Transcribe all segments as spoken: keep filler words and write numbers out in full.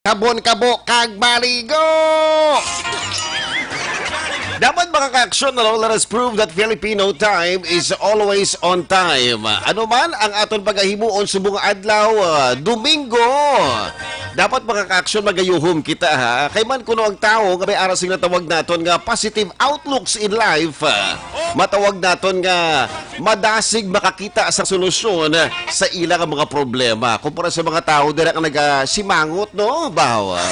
Kabon kabo kag maligo! Dapat, mga ka-aksyon, no? Let us prove that Filipino time is always on time. Ano man ang aton pagahimuon subong adlaw, ah, Domingo, dapat, mga ka-aksyon, magayuhom kita, ha? Kay man kuno ang tawo nga may ara sing natawag naton nga positive outlooks in life, ah, matawag naton nga madasig makakita sa solusyon sa ila nga mga problema. Kumpara sa mga tawo dira nga nagasimangot, no? Bawa.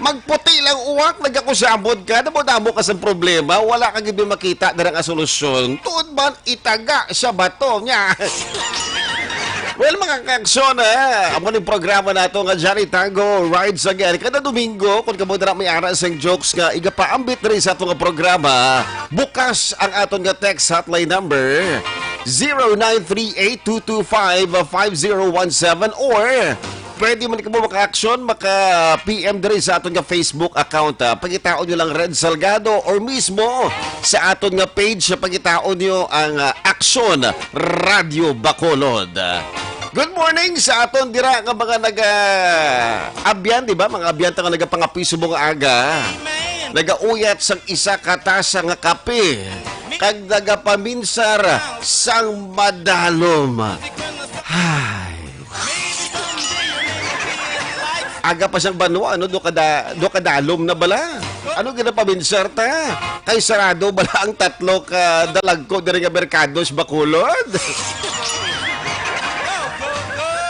Magputi lang uwak, nagakusabot ka, damo-damo ka sa problema, wala ka gid makita dira nga solusyon. Tuod man, itaga sa bato niya. Well, mga ka-aksyon, eh, amo ning programa nato nga Johnny Tango Rides Again. Kada Domingo, kung kamo dira may ara sang jokes nga igapaambit diri sa ato nga programa, bukas ang aton nga text hotline number, zero nine three eight two two five five zero one seven, or pwede man kamo maka-aksyon, maka-P M diri sa aton nga Facebook account, ah. Pangitaon nyo lang Red Salgado or mismo sa aton nga page, pangitaon nyo ang, ah, Aksyon Radyo Bacolod. Good morning sa aton dira nga mga naga-abyan, di ba? Mga abyan ta nga nagapangapi subong nga aga. Nagauyat sang isa ka tasa nga kape kag nagapaminsar sang madalom. Ay. Aga pa sang banwa, ano, do kada, do kadalom na bala? Ano ginapaminsar ta? Kay sarado bala ang tatlo ka dalagko diri nga merkado sa Bacolod?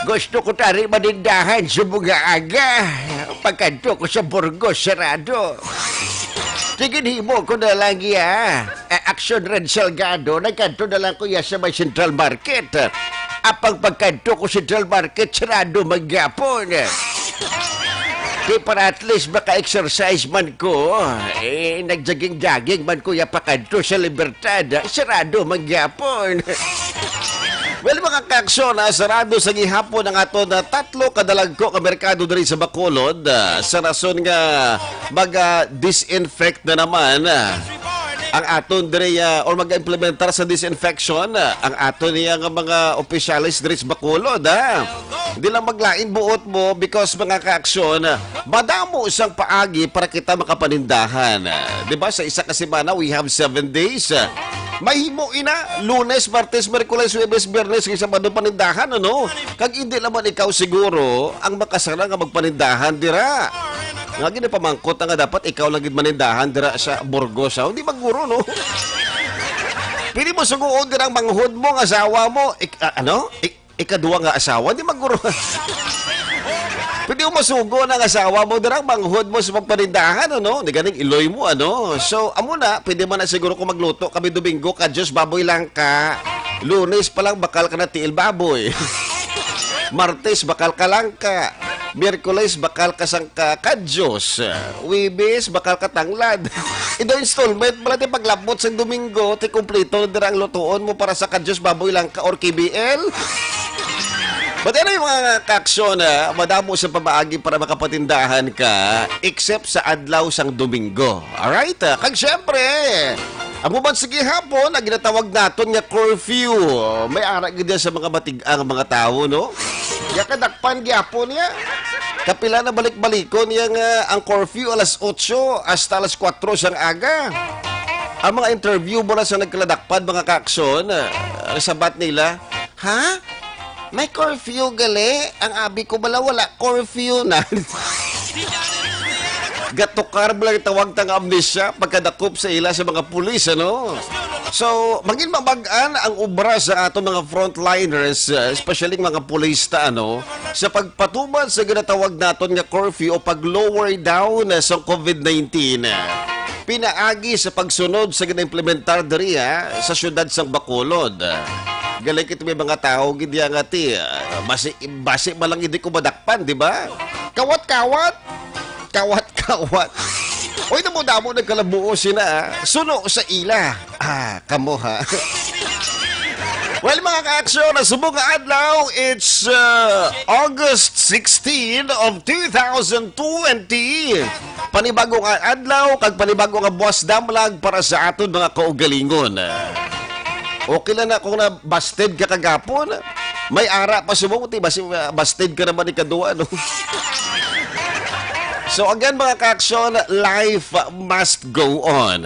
Gusto ko tari manindahan sa mga aga. Pagkadto ko sa Burgos, sarado. Sige, himo ko na lang iya. Eh, Aksyon Red Salgado, nagkadto na lang ko iya sa may Central Market. Apang pagkadto ko Central Market, sarado man gyapon. Di para at least maka-exercise man ko. Eh, nag-jogging-jogging man ko iya pakadto sa Libertad. Sarado man gyapon. Well, mga ka-aksyon, ah, sarado sa gihapon ang aton, ah, tatlo ka dalagko ka merkado diri sa Bacolod, ah, sa rason nga mag-disinfect na naman, ah, ang aton diri, ah, or mag-implementar sa disinfection, ah, ang aton niya nga mga opisyales diri sa Bacolod, ah. Hindi lang maglain buot mo because, mga ka-aksyon, ah, madamo sang paagi para kita makapanindahan. Ah, di ba, sa isa ka semana, we have seven days. Ah, mahimo ina, Lunes, Martes, Miyerkules, Huwebes, Biyernes, kag Sabado panindahan, ano? Kag hindi naman ikaw siguro ang makasara nga magpanindahan dira. Nga ginapamangkot na nga dapat ikaw lang gid manindahan dira sa Burgos, ha? Hindi maguro, no? Pwede mo suguon dira ang manghod mo, ang asawa mo, ik-, ah, ano? Ik-, ikaduha nga asawa, di maguro. Pwede mo masugo ang asawa mo, dira ang manghod mo sa pagpanindahan, ano? Di ganing iloy mo, ano? So, amo na, pwede man na siguro kung magluto kami Domingo, kadyo sa baboy lang ka. Lunes pa lang, bakal ka na tiil baboy. Martes, bakal ka lang ka. Miyerkules, bakal ka sang ka, kadyo. Huwebes, bakal ka tanglad. Ido installment, bala ti paglabot sang Domingo, ti kompleto na dira ang lutuon mo para sa kadyo, baboy lang ka or K B L. But anyway, mga ka-aksyon, ah, madamo sang pamaagi para makapatindahan ka, except sa adlaw sang Domingo. Alright? Ah, kag syempre, amo man sa gihapon, ang ginatawag naton nga curfew. May ara gid sa mga batig-ang mga tawo, no? Ya kadakpan gyapon niya. Kapila na balik-balikon niya nga ang curfew alas otso hasta alas kuwatro sang aga. Ang mga interview mo na sa nagkaladakpan, mga ka-aksyon, ah, sabat nila, "Ha? May curfew gali? Ang abi ko bala wala curfew na." Gatukar bala ang tawag ta nga amnesia pagkadakop sa ila sa mga pulis, ano? So, mangin mabag-an ang obra sa aton mga frontliners, uh, especially ang mga pulis ta, ano, sa pagpatubad sa ginatawag naton nga curfew o pag-lower down sa COVID nineteen. Pinaagi sa pagsunod sa ginaimplementar diri, ha, sa siyudad sang Bacolod. Galing kita may mga tao gid ya nga ti, uh, basi, basi man lang hindi ko madakpan, di ba? Kawat-kawat! Kawat-kawat. Uy, damo-damo nagkalabuo sila, ah. Suno sa ila. Ah, kamo, ha? Well, mga ka-aksyon, na subong nga adlaw, it's, uh, August sixteen of two thousand twenty. Panibago nga adlaw, kag panibago nga buwas damlag para sa aton mga kaugalingon. Okay lang na kung nabasted ka kagapon. May ara pa subong, ti, basi, ah, busted ka naman ikaduha, no? So again, mga ka-aksyon, life must go on.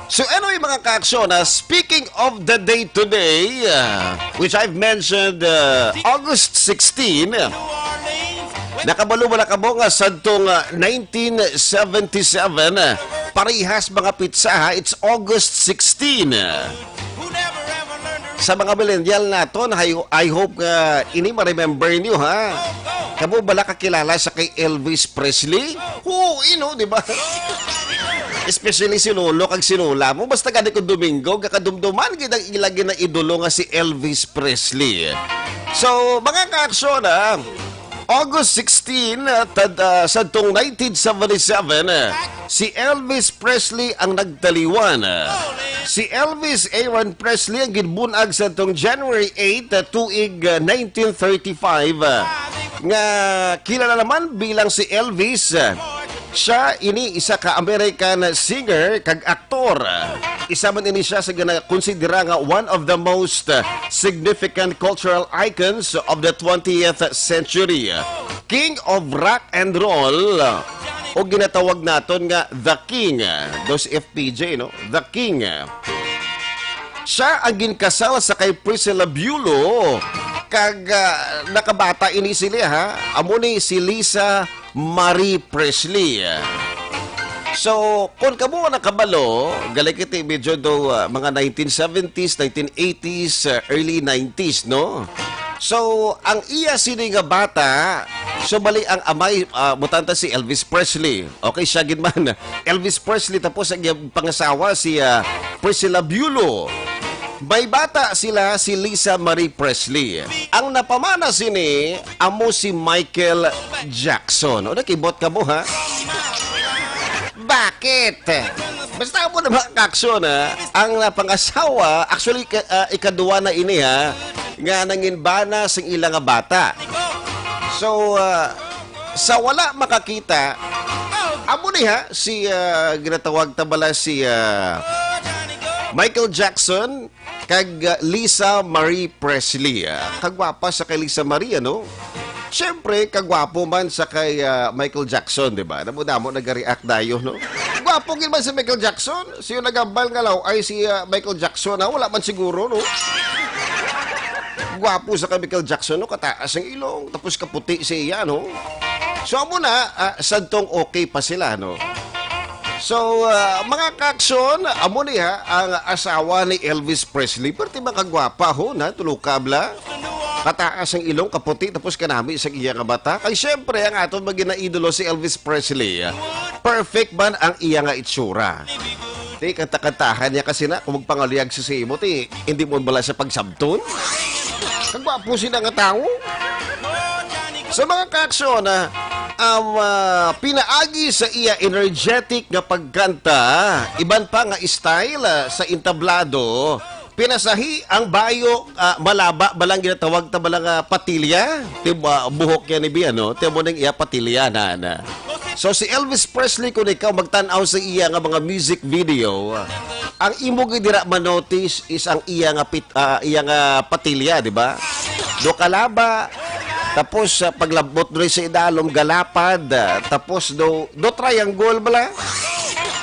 So anyway, mga ka-aksyon, ah, speaking of the day today, ah, which I've mentioned, ah, August sixteen, nakabalo ba na kamo nga sadtong, ah, nineteen seventy-seven, ah, parehas mga pitsa, ha, it's August sixteen. Sa mga millennial naton, I, I hope nga ini ma-remember niyo, ha. Kamo bala kakilala sa kay Elvis Presley? Oo, ino, di ba? Especially si lolo kag si lola mo. Basta gani kung Domingo, kakadumduman gid ang ila ginaidolo nga si Elvis Presley. So, mga ka-aksyon, ha, August sixteen, uh, tad-, uh, sadtong nineteen seventy-seven, uh, si Elvis Presley ang nagtaliwan. Uh, si Elvis Aaron Presley ang ginbun-ag sadtong January eight, uh, tuig, uh, nineteen thirty-five, uh, nga kilala naman bilang si Elvis. Uh, siya ini isa ka American singer kag aktor. Isa man ini siya sa ginakonsidera nga one of the most, uh, significant cultural icons of the twentieth century. King of rock and roll, o ginatawag naton nga The King. Those F P J, no? The King. Siya ang ginkasal sa kay Priscilla Bulo, kag, ah, nakabata ini sila, ha. Amo ni si Lisa Marie Presley. So, kung kamo nakabalo, gali kita medyo do, ah, mga nineteen seventies, nineteen eighties, ah, early nineties, no? So, ang iya sini nga bata, so bali ang amay, ah, mutanta si Elvis Presley. Okay, siya gid man. Elvis Presley, tapos ang iyang pangasawa si, ah, Priscilla Bulo. May bata sila, si Lisa Marie Presley. Ang napamana sini, amo si Michael Jackson. O, nakibot ka mo, ha? Bakit? Basta mo na mga ka-aksyon, ha? Ang, ah, pangasawa, actually, ka-, ah, ikaduwa na ini, ha, nga nanginbana sing ila nga bata. So, ah, sa wala makakita, amo ni, ha, si, ah, ginatawag ta bala si, ah, Michael Jackson, kag, ah, Lisa Marie Presley. Ah, kagwapa sa kay Lisa Marie, no? Siyempre, kagwapo man sa kay, ah, Michael Jackson, di ba? Damo-damo nag-react dayo, no? Gwapo gid man si Michael Jackson. Siyo nagambal nga law ay si, ah, Michael Jackson, ha? Wala man siguro, no? Gwapo sa kay Michael Jackson, no? Kataas ang ilong, tapos kaputi siya, no? So, amo na, ah, sadtong okay pa sila, no? So, ah, mga ka-aksyon, amo ni, ha, ang asawa ni Elvis Presley. Perti makagwapa, ho, na, tulukab la. Kataas ang ilong, kaputi, tapos kanami sa iya nga mata. Kay siyempre, ang aton maginaidolo si Elvis Presley. Perfect man ang iya nga itsura. Di, kanta-kantahan niya kasi na, kung magpangaluyag sa simo, ti, hindi mo bala siya pagsabton? Kagwapo sila nga tawo. Sa mga ka-aksyon, ah, um, ah, pinaagi sa iya energetic nga pagkanta, iban pa nga style, ah, sa entablado, pinasahi ang bayo, ah, malaba, balang ginatawag ta bala nga patilya. Ti, ah, buhok yan ni Bia, no? Ti mo ning iya patilya na, na. So, si Elvis Presley, kung ikaw magtan-aw sa iya nga mga music video, ang imo gid dira ma-notice is ang iya nga pit-, ah, iya nga patilya, di ba? Do kalaba, tapos, ah, paglabot diri sa idalom, galapad, ah, tapos do, do triangle bala.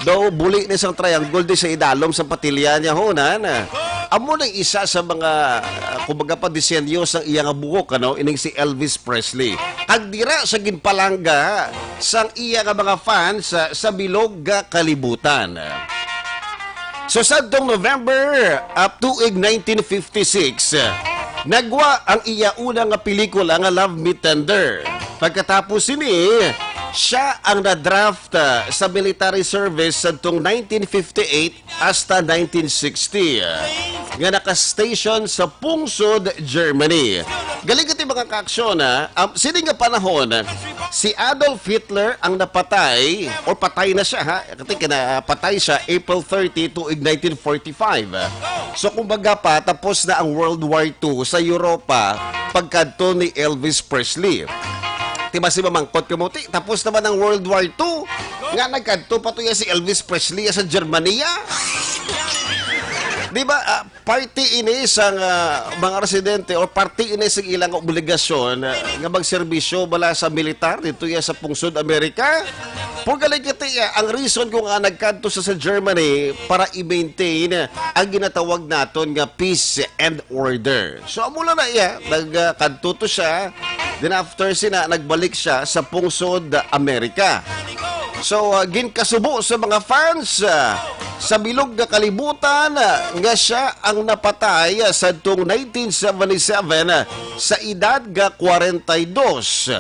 Do buli ni sang triangle di sa idalom sa patilya niya, ho, na, na. Amo na isa sa mga, ah, kumbaga pa, disenyo sa iya nga buhok, ano, ining si Elvis Presley. Kag dira sa ginpalangga sang iya nga mga fans, ah, sa bilog nga kalibutan. So, sadtong November, up tuig nineteen fifty-six, nagwa ang iya una nga pelikula nga Love Me Tender. Pagkatapos sini, siya ang na-draft, ah, sa military service sadtong nineteen fifty-eight hasta nineteen sixty, ah, nga naka-station sa pungsod Germany. Galing ito, mga kaaksyon, ha? Um, sini nga panahon, si Adolf Hitler ang napatay, or patay na siya, ha? Kati kinapatay siya April thirty, tuig nineteen forty-five. So, kumbaga pa, tapos na ang World War Two sa Europa pagkadto ni Elvis Presley. Di ba si mamangkot ka mo, "Ti, tapos naman ang World War Two, nga nagkadto pa to ya si Elvis Presley ya sa Germany, ya?" Di ba, ah, parte ini sa nga mga residente or parte ini sa ilang obligasyon, ah, nga magserbisyo bala sa militar dito ya sa pungsod Amerika? Purgaling kiti, ah, ang reason kung nga nagkadto sa, sa Germany para i-maintain ang ginatawag naton nga peace and order. So, amo lang na iya, nagkadto to siya, then after sina, nagbalik siya sa pungsod Amerika. So, ah, ginkasubo sa mga fans, ah, sa bilog nga kalibutan, ah, nga siya ang napatay, ah, sadtong nineteen seventy-seven, ah, sa edad nga kwarenta y dos.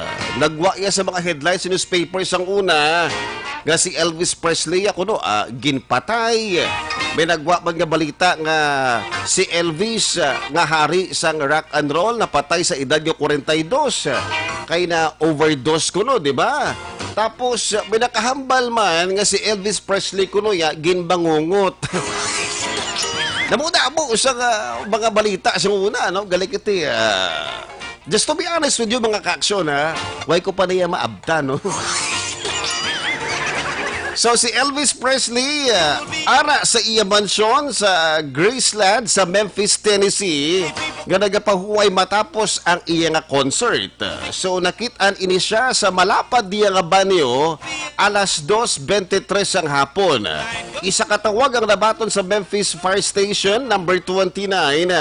Nagwa iya sa mga headlines sa newspaper sang una nga si Elvis Presley, ah, kuno, ah, ginpatay. May nagwa man nga balita nga si Elvis, ah, nga hari sang rock and roll, napatay sa edad nga kwarenta y dos. Kay na-overdose kuno, di ba? Tapos, may nakahambal man nga si Elvis Presley kuno ya ginbangungot. Namo-namo sa nga mga balita sa una, no? Galing iti, ah, just to be honest with you, mga kaaksyon, ha? Why ko pa niya maabtan, no? So, si Elvis Presley, ah, ara sa iya mansyon sa Graceland sa Memphis, Tennessee, nga nagapahuway matapos ang iya nga concert. So, nakit-an ini siya sa malapad niya nga banyo alas dos bente tres ang hapon. Isa ka tawag ang nabaton sa Memphis Fire Station number twenty-nine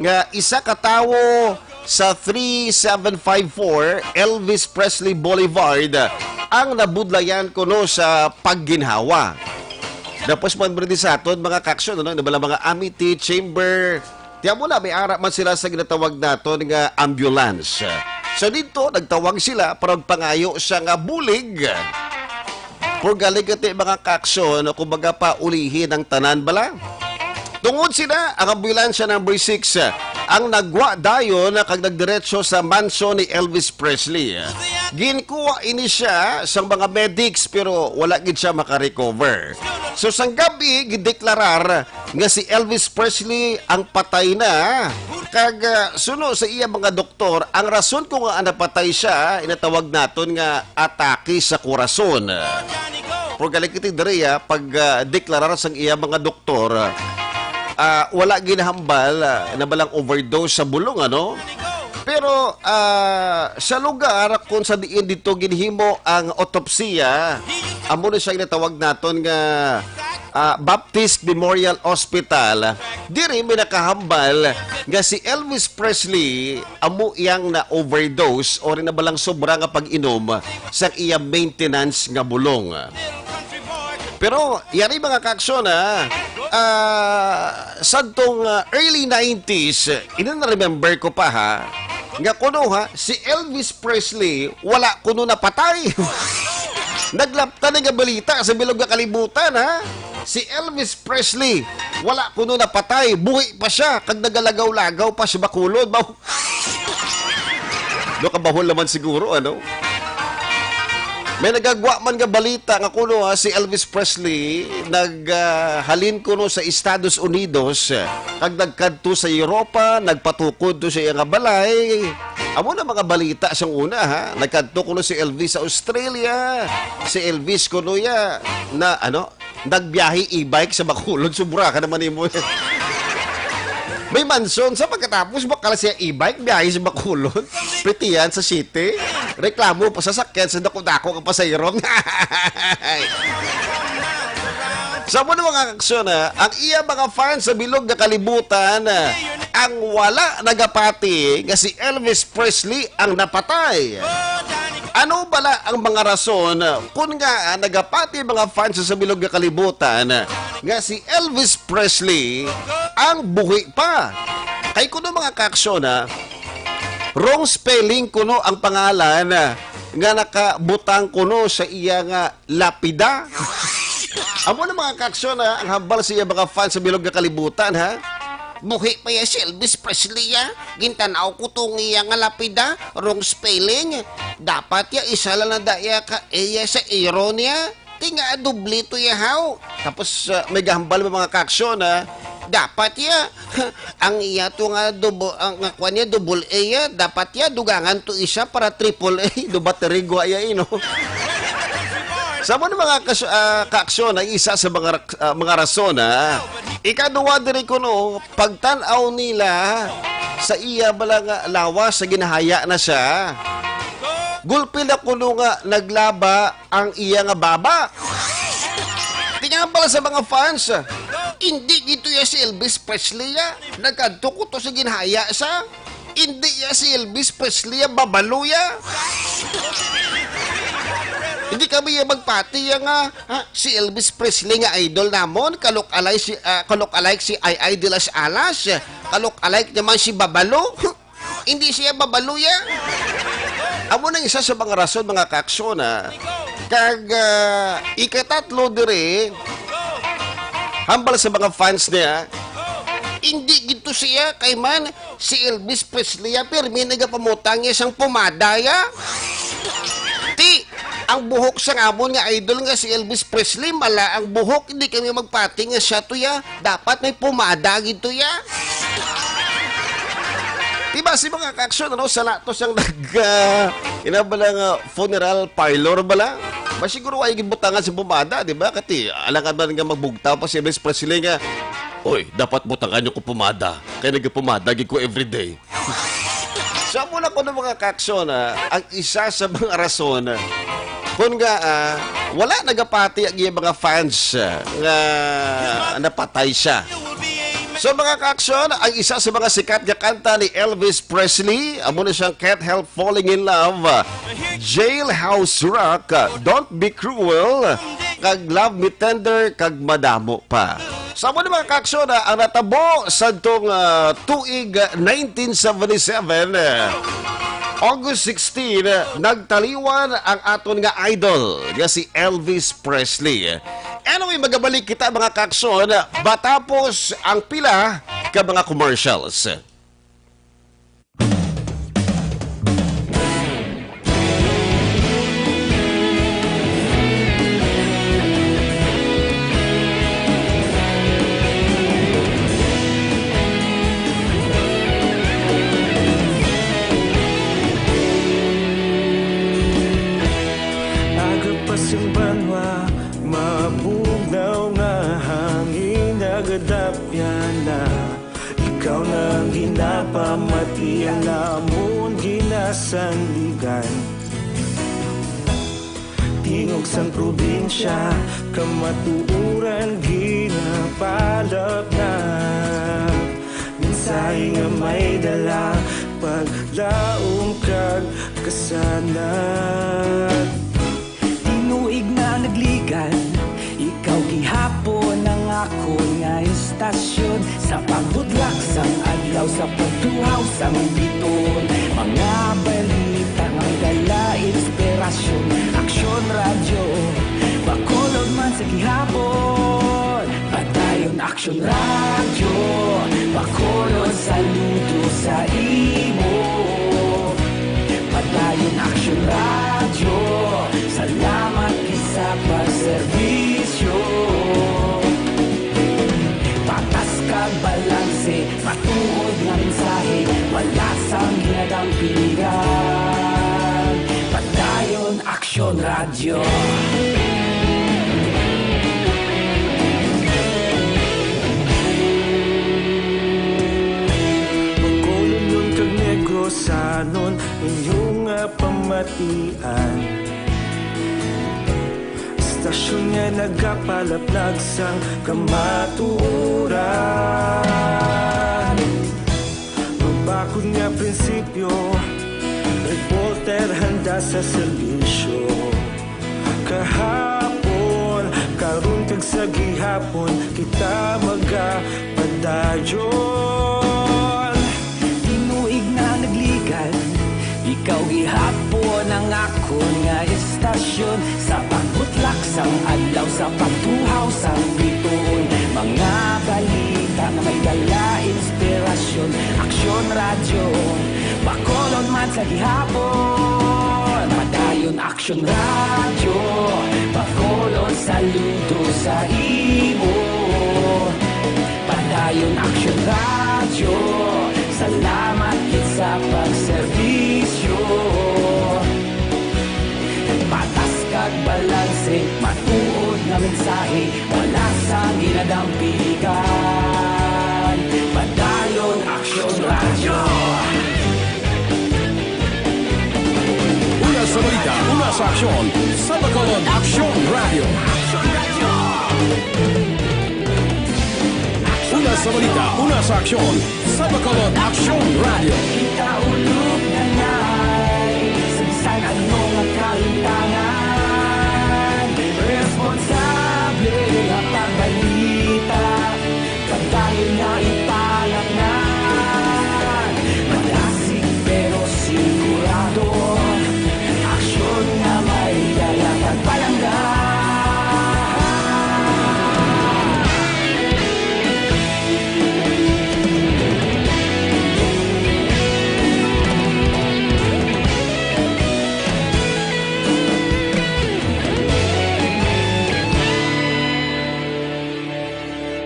nga isa ka tawo sa three seven five four Elvis Presley Boulevard ang nabudlayan kuno sa pagginhawa. Tapos man, sa aton mga kaaksyon, ano, nabala mga amity, chamber, tiyan mo na, may ara man sila sa ginatawag naton nga ambulance. So dito, nagtawag sila para magpangayo sa nga bulig. Purgaling kiti, mga kaaksyon, kumbaga, paulihi ang tanan bala. Tungod sila, ang ambulansya number six, ang nagwa dayon kag nagdiretso sa mansyon ni Elvis Presley. Ginkuha ini siya sang mga medics, pero wala gid siya makarecover. So, sang gabi, gideklarar nga si Elvis Presley ang patay na. Kag, ah, suno sa iya mga doktor, ang rason kung nga napatay siya, inatawag naton nga atake sa kurason. Pero galing kita diri, ah, pag, ah, deklarar sang iya mga doktor, ah, wala ginahambal, ah, na balang overdose sa bulong, ano? Pero, ah, sa lugar kung sa diin dito ginhimo ang autopsiya, amo na siya ginatawag naton nga, ah, Baptist Memorial Hospital. Diri may nakahambal nga si Elvis Presley amo iyang na-overdose o rin na balang sobra nga pag-inom sa iya maintenance nga bulong. Pero, yari mga kaaksyon, ha? Ah, sadtong, ah, early nineties, ina na-remember ko pa, ha, nga kuno, ha, si Elvis Presley wala kuno napatay. Naglapta na nga balita sa bilog nga kalibutan, ha? Si Elvis Presley wala kuno napatay, buhi pa siya, kag nagalagaw-lagaw pa sa bakulod. Baw-, do kabahol naman siguro, ano? May nagagwa man nga balita nga kuno, ah, si Elvis Presley nag, ah, halin kuno sa Estados Unidos, ah, kag nagkadto sa Europa, nagpatukod to sa iya nga balay. Amo na mga balita sang una, ha. Nagkadto kuno si Elvis sa Australia. Si Elvis kuno ya na, ano, nagbiyahe e-bike sa Bacolod. Sobra ka naman nimo. May mansion sa pagkatapos, bakal siya e-bike, biyahe sa Bacolod. Pitian sa city. Reklamo pa sa sakyan sa dako-dako nga pasayro. Sa mo na mga kaaksyon, ha, ang iya mga fans sa bilog nga kalibutan, ang wala nagapati nga si Elvis Presley ang napatay. Ano bala ang mga rason kun nga nagapati mga fans sa bilog nga kalibutan nga si Elvis Presley ang buhi pa? Kay kuno mga kaaksyon, ha, wrong spelling kuno ang pangalan nga nakabutang kuno sa iya nga lapida. Amo na mga kaaksyon, ha, ang hambal sa iya mga fans sa bilog nga kalibutan, ha. Buhi pa ya si Elvis Presley, ya. Gintan-aw ko tong iya nga lapida, wrong spelling. Dapat ya isa lang na daya ka iya sa iro niya. Ti nga doble to ya, haw. Tapos, ah, may gahambal ba mga kaaksyon, ha? Dapat ya ang iya to nga double, ang nga kwan niya, double A ya, dapat ya dugangan to isa para triple A. Do battery gwa ya, eh, no? Sa mo mga kas-, ah, kaaksyon, ang isa sa mga rak-, ah, mga rason, ha? Ikaduha diri kuno, pagtan-aw nila sa iya bala nga lawas sa ginahaya na siya. Gulpi na kuno nga naglaba ang iya nga baba. Tingnan pala sa mga fans, hindi gito ya si Elvis Presley, ya. Nagkadto ko to sa ginhaya sa. Hindi ya si Elvis Presley ya, babalo ya. Hindi kami ya magpati ya nga, ha, si Elvis Presley nga idol namon, kalok-alay si, ah, kalok-alike si Ay Ay de las Alas, kalok-alike naman si Babalo. Hindi siya babalo ya. Amo nang isa sa mga rason, mga kaaksyon, ha. Kag, ah, ikatatlo diri, hambal sa mga fans niya, hindi gito siya kay man si Elvis Presley ya, pirmi nagapamutang ya sang pomada ya. Ti, ang buhok sang amon nga idol nga si Elvis Presley, mala ang buhok, hindi kami magpati nga siya to ya. Dapat may pomada gito ya. Diba si mga kaaksyon, ano, sa lato sang nag, ah, ina bala nga funeral parlor bala? Ba siguro ay gibutangan sa pomada, di ba? Kati, alangan man nga magbugtaw pa si Elvis Presley nga, "Oy, dapat butangan niyo ko pomada. Kay nagapomada gid ko everyday." So, amo na kuno, mga kaaksyon, ah, ang isa sa mga rason, ah, kun nga, ah, wala nagapati ang iyang mga fans, ah, nga napatay siya. So, mga kaaksyon, ang isa sa mga sikat nga kanta ni Elvis Presley, amo na siyang Can't Help Falling in Love, ah, Jailhouse Rock, ah, Don't Be Cruel, kag Love Me Tender, kag madamo pa. Sa amo ni, mga kaaksyon, ah, ang natabo sadtong, ah, tuig nineteen seventy-seven, ah, August sixteen, ah, nagtaliwan ang aton nga idol nga si Elvis Presley. Anyway, magabalik kita, mga kaaksyon, matapos ang pila ka mga commercials. Aga pa sing banwa, mabugnaw nga hangin, nagadapyan na. Ikaw na ang ginapamati, ang amon ginasandigan. Tingog sang probinsya, kamatuoran ginapalap na. Mensahe nga may dala, paglaom kag kasanag. Tinuig na nagligan, ikaw gihapon ang akon nga istasyon. Sa pagbudlak sang adlaw, sa pagtuhaw sang bituon, mga balita nga may dala inspirasyon. Aksyon Radyo, Bacolod man sa gihapon. Padayon Aksyon Radyo, Bacolod, saludo sa imo. Padayon Aksyon Radyo, salamat gid sa pagserbisyo. Patas kag balanse, matuod nga mensahe, wala sang ginadampingan. Padayon Aksyon Radyo. Bacolodnon kag Negrosanon, inyo nga pamatian. Istasyon nga nagapalaplag sang kamatuoran. Mabakod nga prinsipyo, reporter handa sa serbisyo. Kahapon, karon kag sa gihapon, kita magapadayon. Tinuig na nagligan, ikaw gihapon ang akon nga istasyon. Sa pagbutlak sang adlaw, sa pagtuhaw sang bituon, mga balita nga may dala inspirasyon. Aksyon Radyo, Bacolod man sa gihapon. Padayon Aksyon Radyo, Bacolod, saludo sa imo. Padayon Aksyon Radyo, salamat gid sa pagserbisyo. Patas kag balanse, Matuod nga mensahe, wala sang ginadampigan. Padayon Aksyon Radyo. Una sa balita, una sa aksyon, sa Bacolod Aksyon Radyo. Una sa balita, una sa aksyon, sa Bacolod Aksyon Radyo. Kita ulog na ngay, sa bisan ano nga kahitangan, responsable nga pagbalita, padayon nga ipalaknag. Madasig pero sigurado, aksyon nga may dala kag palangga.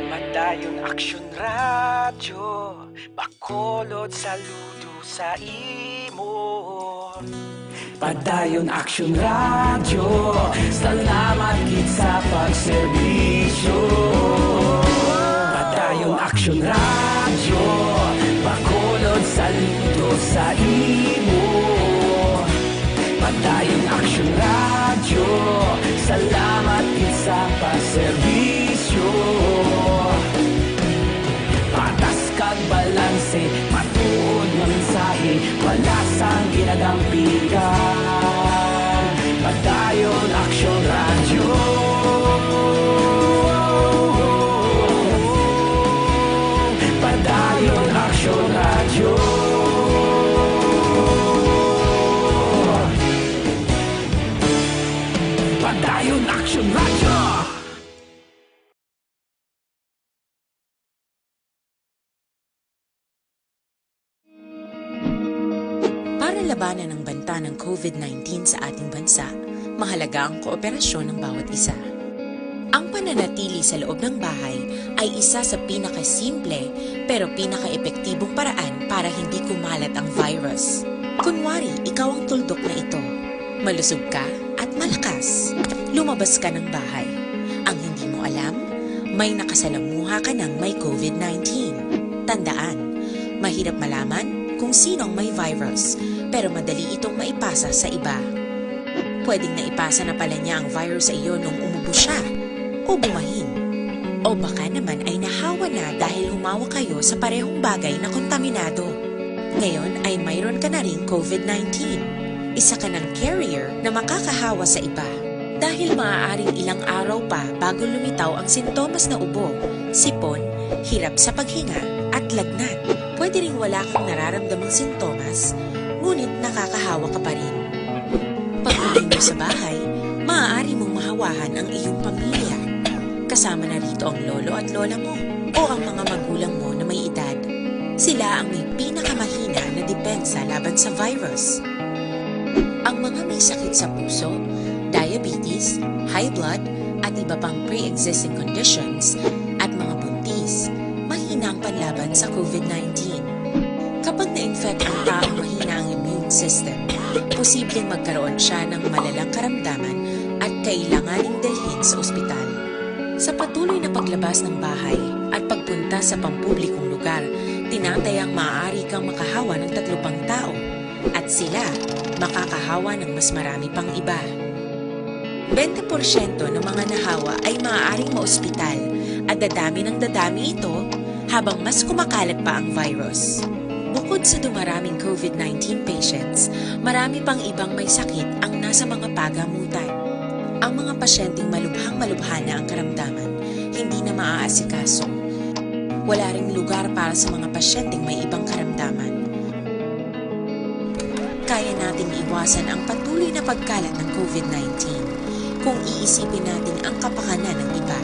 Padayon Aksyon Radyo, Bacolod, saludo sa imo. Padayon Aksyon Radyo, salamat gid sa pagserbisyo. Padayon Aksyon Radyo, Bacolod, saludo sa imo. Padayon Aksyon Radyo, salamat gid sa pagserbisyo. Patas kag balanse, matuod nga mensahe, wala sang ginadampigan. Padayon Aksyon Radyo. Padayon Aksyon Radyo. Padayon Aksyon Radyo. Para labanan ang banta ng COVID nineteen sa ating bansa, mahalaga ang kooperasyon ng bawat isa. Ang pananatili sa loob ng bahay ay isa sa pinakasimple pero pinakaepektibong paraan para hindi kumalat ang virus. Kunwari, ikaw ang tuldok na ito. Malusog ka at malakas. Lumabas ka ng bahay. Ang hindi mo alam, may nakasalamuha ka ng may COVID nineteen. Tandaan, mahirap malaman kung sino ang may virus, pero madali itong maipasa sa iba. Pwedeng naipasa na pala niya ang virus sa iyo nung umubo siya o bumahin. O baka naman ay nahawa na dahil humawak kayo sa parehong bagay na kontaminado. Ngayon ay mayroon ka na ring COVID nineteen. Isa ka ng carrier na makakahawa sa iba. Dahil maaaring ilang araw pa bago lumitaw ang sintomas na ubo, sipon, hirap sa paghinga, at lagnat. Pwede ring wala kang nararamdamang sintomas, ngunit nakakahawa ka pa rin. Pag-uwi mo sa bahay, maaari mong mahawahan ang iyong pamilya. Kasama na rito ang lolo at lola mo o ang mga magulang mo na may edad. Sila ang may pinakamahina na depensa laban sa virus. Ang mga may sakit sa puso, diabetes, high blood, at iba pang pre-existing conditions, at mga buntis, mahina ang panlaban sa COVID nineteen. Kapag na-infect ang taong mahina ang immune system, posibleng magkaroon siya ng malalang karamdaman at kailanganing dalhin sa ospital. Sa patuloy na paglabas ng bahay at pagpunta sa pampublikong lugar, tinatayang maaari kang makahawa ng tatlo pang tao at sila makakahawa ng mas marami pang iba. Bente porsyento ng mga nahawa ay maaaring maospital at dadami ng dadami ito habang mas kumakalat pa ang virus. Bukod sa dumaraming COVID nineteen patients, marami pang ibang may sakit ang nasa mga pagamutan. Ang mga pasyenteng malubhang-malubha na ang karamdaman, hindi na maaasikaso. Wala ring lugar para sa mga pasyenteng may ibang karamdaman. Kaya nating iwasan ang patuloy na pagkalat ng COVID nineteen kung iisipin natin ang kapakanan ng iba.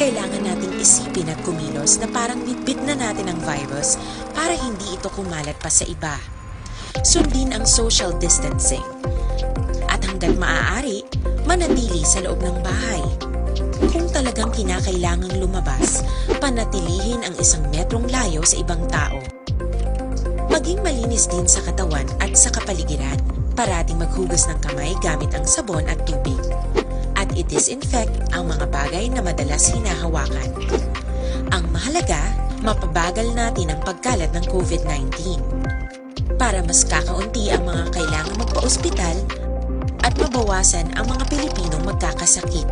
Kailangan nating isipin at kumilos na parang bitbit na natin ang virus para hindi ito kumalat pa sa iba. Sundin ang social distancing. At hanggat maaari, manatili sa loob ng bahay. Kung talagang kinakailangang lumabas, panatilihin ang isang metrong layo sa ibang tao. Maging malinis din sa katawan at sa kapaligiran. Parating maghugas ng kamay gamit ang sabon at tubig. At I-disinfect ang mga bagay na madalas hinahawakan. Ang mahalaga, mapabagal natin ang pagkalat ng COVID nineteen. Para mas kakaunti ang mga kailangang magpa-ospital at mabawasan ang mga Pilipinong magkakasakit.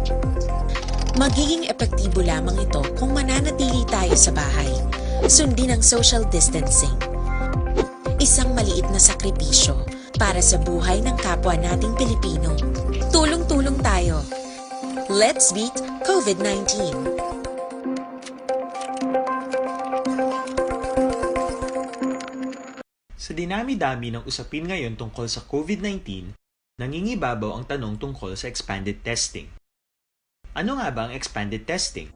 Magiging epektibo lamang ito kung mananatili tayo sa bahay, sundin ang social distancing. Isang maliit na sakripisyo para sa buhay ng kapwa nating Pilipino. Tulong-tulong tayo. Let's beat COVID nineteen. Sa dinami-dami ng usapin ngayon tungkol sa COVID nineteen, nangingibabaw ang tanong tungkol sa expanded testing. Ano nga ba ang expanded testing?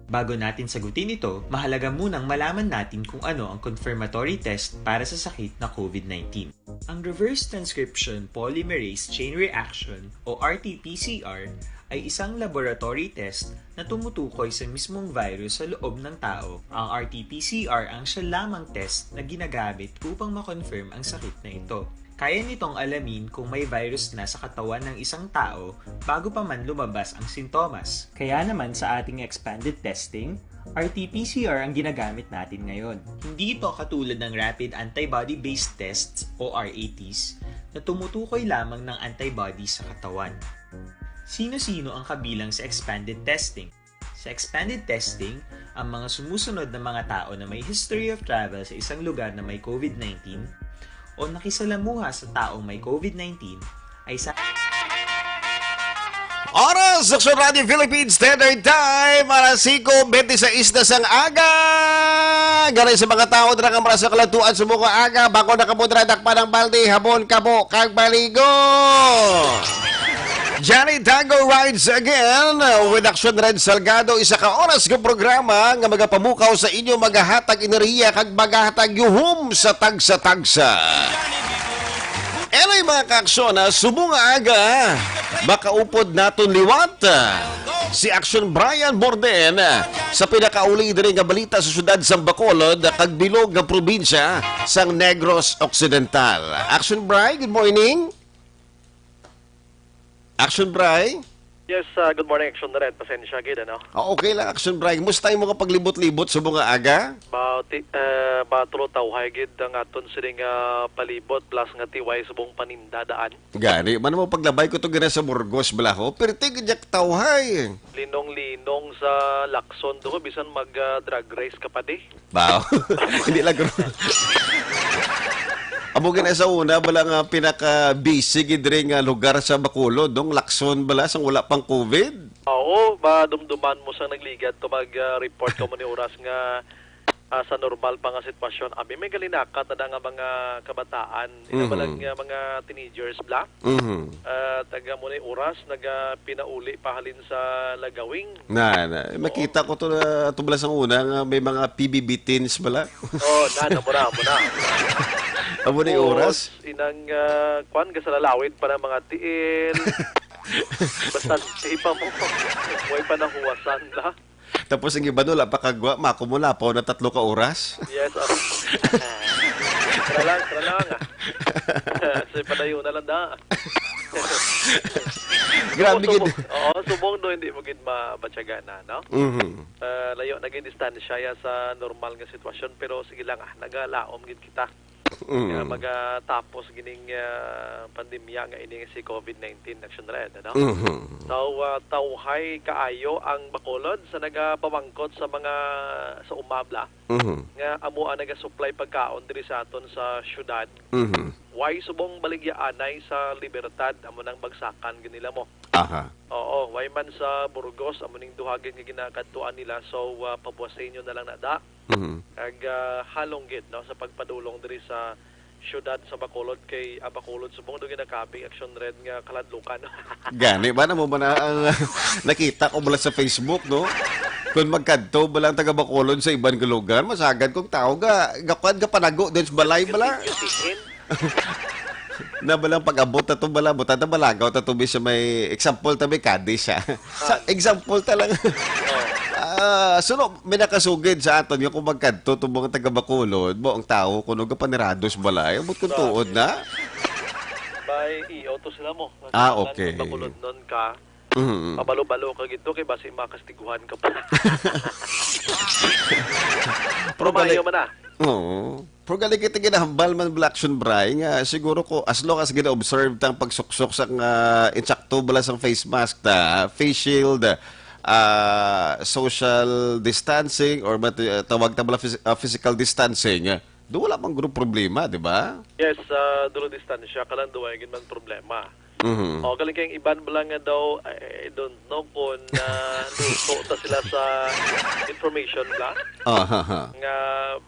Bago natin sagutin ito, mahalaga munang malaman natin kung ano ang confirmatory test para sa sakit na COVID nineteen. Ang reverse transcription polymerase chain reaction o R T P C R ay isang laboratory test na tumutukoy sa mismong virus sa loob ng tao. Ang R T P C R ang siya lamang test na ginagamit upang ma-confirm ang sakit na ito. Kaya nitong alamin kung may virus na sa katawan ng isang tao bago pa man lumabas ang sintomas. Kaya naman sa ating expanded testing, R T P C R ang ginagamit natin ngayon. Hindi ito katulad ng rapid antibody-based tests o R A Ts na tumutukoy lamang ng antibody sa katawan. Sino-sino ang kabilang sa expanded testing? Sa expanded testing, ang mga sumusunod na mga tao na may history of travel sa isang lugar na may COVID nineteen o nakisalamuha sa taong may COVID nineteen ay sa Oras, Aksyon Radio Philippines Standard Time, alas singko bente sais na sang aga. Gani sa mga tao dira nga mara sa kalatuan sa mga aga, bako na kamo dira dakpan ang balde, habon kamo kag maligo. Johnny Tango rides again with Action Red Salgado, isa ka oras nga programa nga magapamukaw sa inyo, magahatag enerhiya kag magahatag yuhom sa tagsa-tagsa. Anyway, mga kaaksyon, ha, subong nga aga, makaupod naton liwat, ah, si Action Brian Borden, ah, sa pinakauli diri nga balita sa siyudad sang Bacolod, ah, kag bilog nga probinsya sang Negros Occidental. Action Bri, good morning. Action Bri? Yes, ah, good morning, Action Red. Pasensya gid, ano? Ah, okay lang, Action Bri. Musta imong paglibot-libot subong nga aga? Ba, ti-, eh, ba, tulo tawhay gid ang aton sini nga palibot, plus nga tiway subong paninda daan. Gani, man mo paglabay ko to gina sa Burgos, bala ho. Perti gid yak tawhay. Linong-linong sa Lacson do, bisan mag, ah, drag race ka pa di. Ba? Hindi lang gro-, amo gina sa una, bala nga pinaka-busy gid diri nga lugar sa Bacolod, dong Lacson bala, sang wala pang COVID. Oo, madumduman mo sang nagligad to mag, ah, report ka mo ni oras nga, ah, sa normal pa nga sitwasyon. Abi, may galinakat na nga mga kabataan, ina Mhm. bala nga mga teenagers bla. Mhm. Ah, taga mo ni oras, naga pinauli pahalin sa Lagawing. Na, na, Oo. Nakita ko to na, to bala sang una nga may mga P B B teens bala. Oh, na, na, mura, mura. Amo ni Tapos, oras. Inang, ah, kwan, gasalalawit pa ng mga tiil. Bastante pa mo. Way pa nahuwasan na. Tapos ang iba no, wala pa kagwa, mako mo lapaw na tatlo ka oras. Yes, ah. Tara lang, tara lang, ah. Sa padayon na lang da. Grabe Subong, gid. Subong, oo, subong do, hindi mo gid mabatyagan na, no? Mhm. Ah, layo na gid distansya ya sa normal nga sitwasyon, pero sige lang, ah, nagalaom gid kita. Mm. Nga magatapos gining, ah, pandemya nga ini nga si COVID nineteen, Action Red, ano? Mhm. So, ah, tawhay kaayo ang Bacolod sa nagapamangkot sa mga, sa umabla Mhm. nga amo ang nagasupply pagkaon diri sa aton sa syudad. Mhm. Way subong baligyaanay sa Libertad, amo nang bagsakan gid nila mo. Aha. Oo, way man sa Burgos, amo ning duha gid nga ginakadtuan nila. So, ah, pabuwasinyo na lang na da. Mhm. Ag, ah, halong gid, no, sa pagpadulong diri sa siyudad sa Bacolod kay, ah, Bacolod subong do ginakabig Action Red nga kaladlukan. Gani ba na mo ba na ang nakita ko bala sa Facebook, no? Kung magkadto ba lang taga Bacolod sa iban nga lugar, masagad kong tao ga, gakuan, gapanago din sa balay bala. Gatingin-tingin. Na balang pag-abot na to bala, buta na balagaw ta to, sa may example ta, may Cadiz siya. Sa example ta lang. Oh. Ah, so, no, may nakasugid sa aton nga kung magkadto to mga taga Bacolod, mo ang tao kuno gapanirados balay, abot kung Grabe. Tuod na. May iyo to sila mo. Ah, okay. Bacolod nun ka. Mhm. Pabalo-balo ka gid to kay basi makastiguhan ka pa. Pero Pero gali-, maayo man na. Oo. Pero gali kita ginahambal man, Black Action Bry, nga siguro ko, as long as gina-observe tang pagsuksok sang, ah, insakto bala sang face mask ta, face shield, ah, social distancing, or mat-, ah, tawag ta bala phys-, ah, physical distancing, ah, do wala man guro problema, di ba? Yes, ah, dulo distansya ka lang, duwa gid man problema. Mhm. O, galing kay iban bala nga daw, I, I don't know kung, ah, luto ta sila sa information ba? Aha, ha. Nga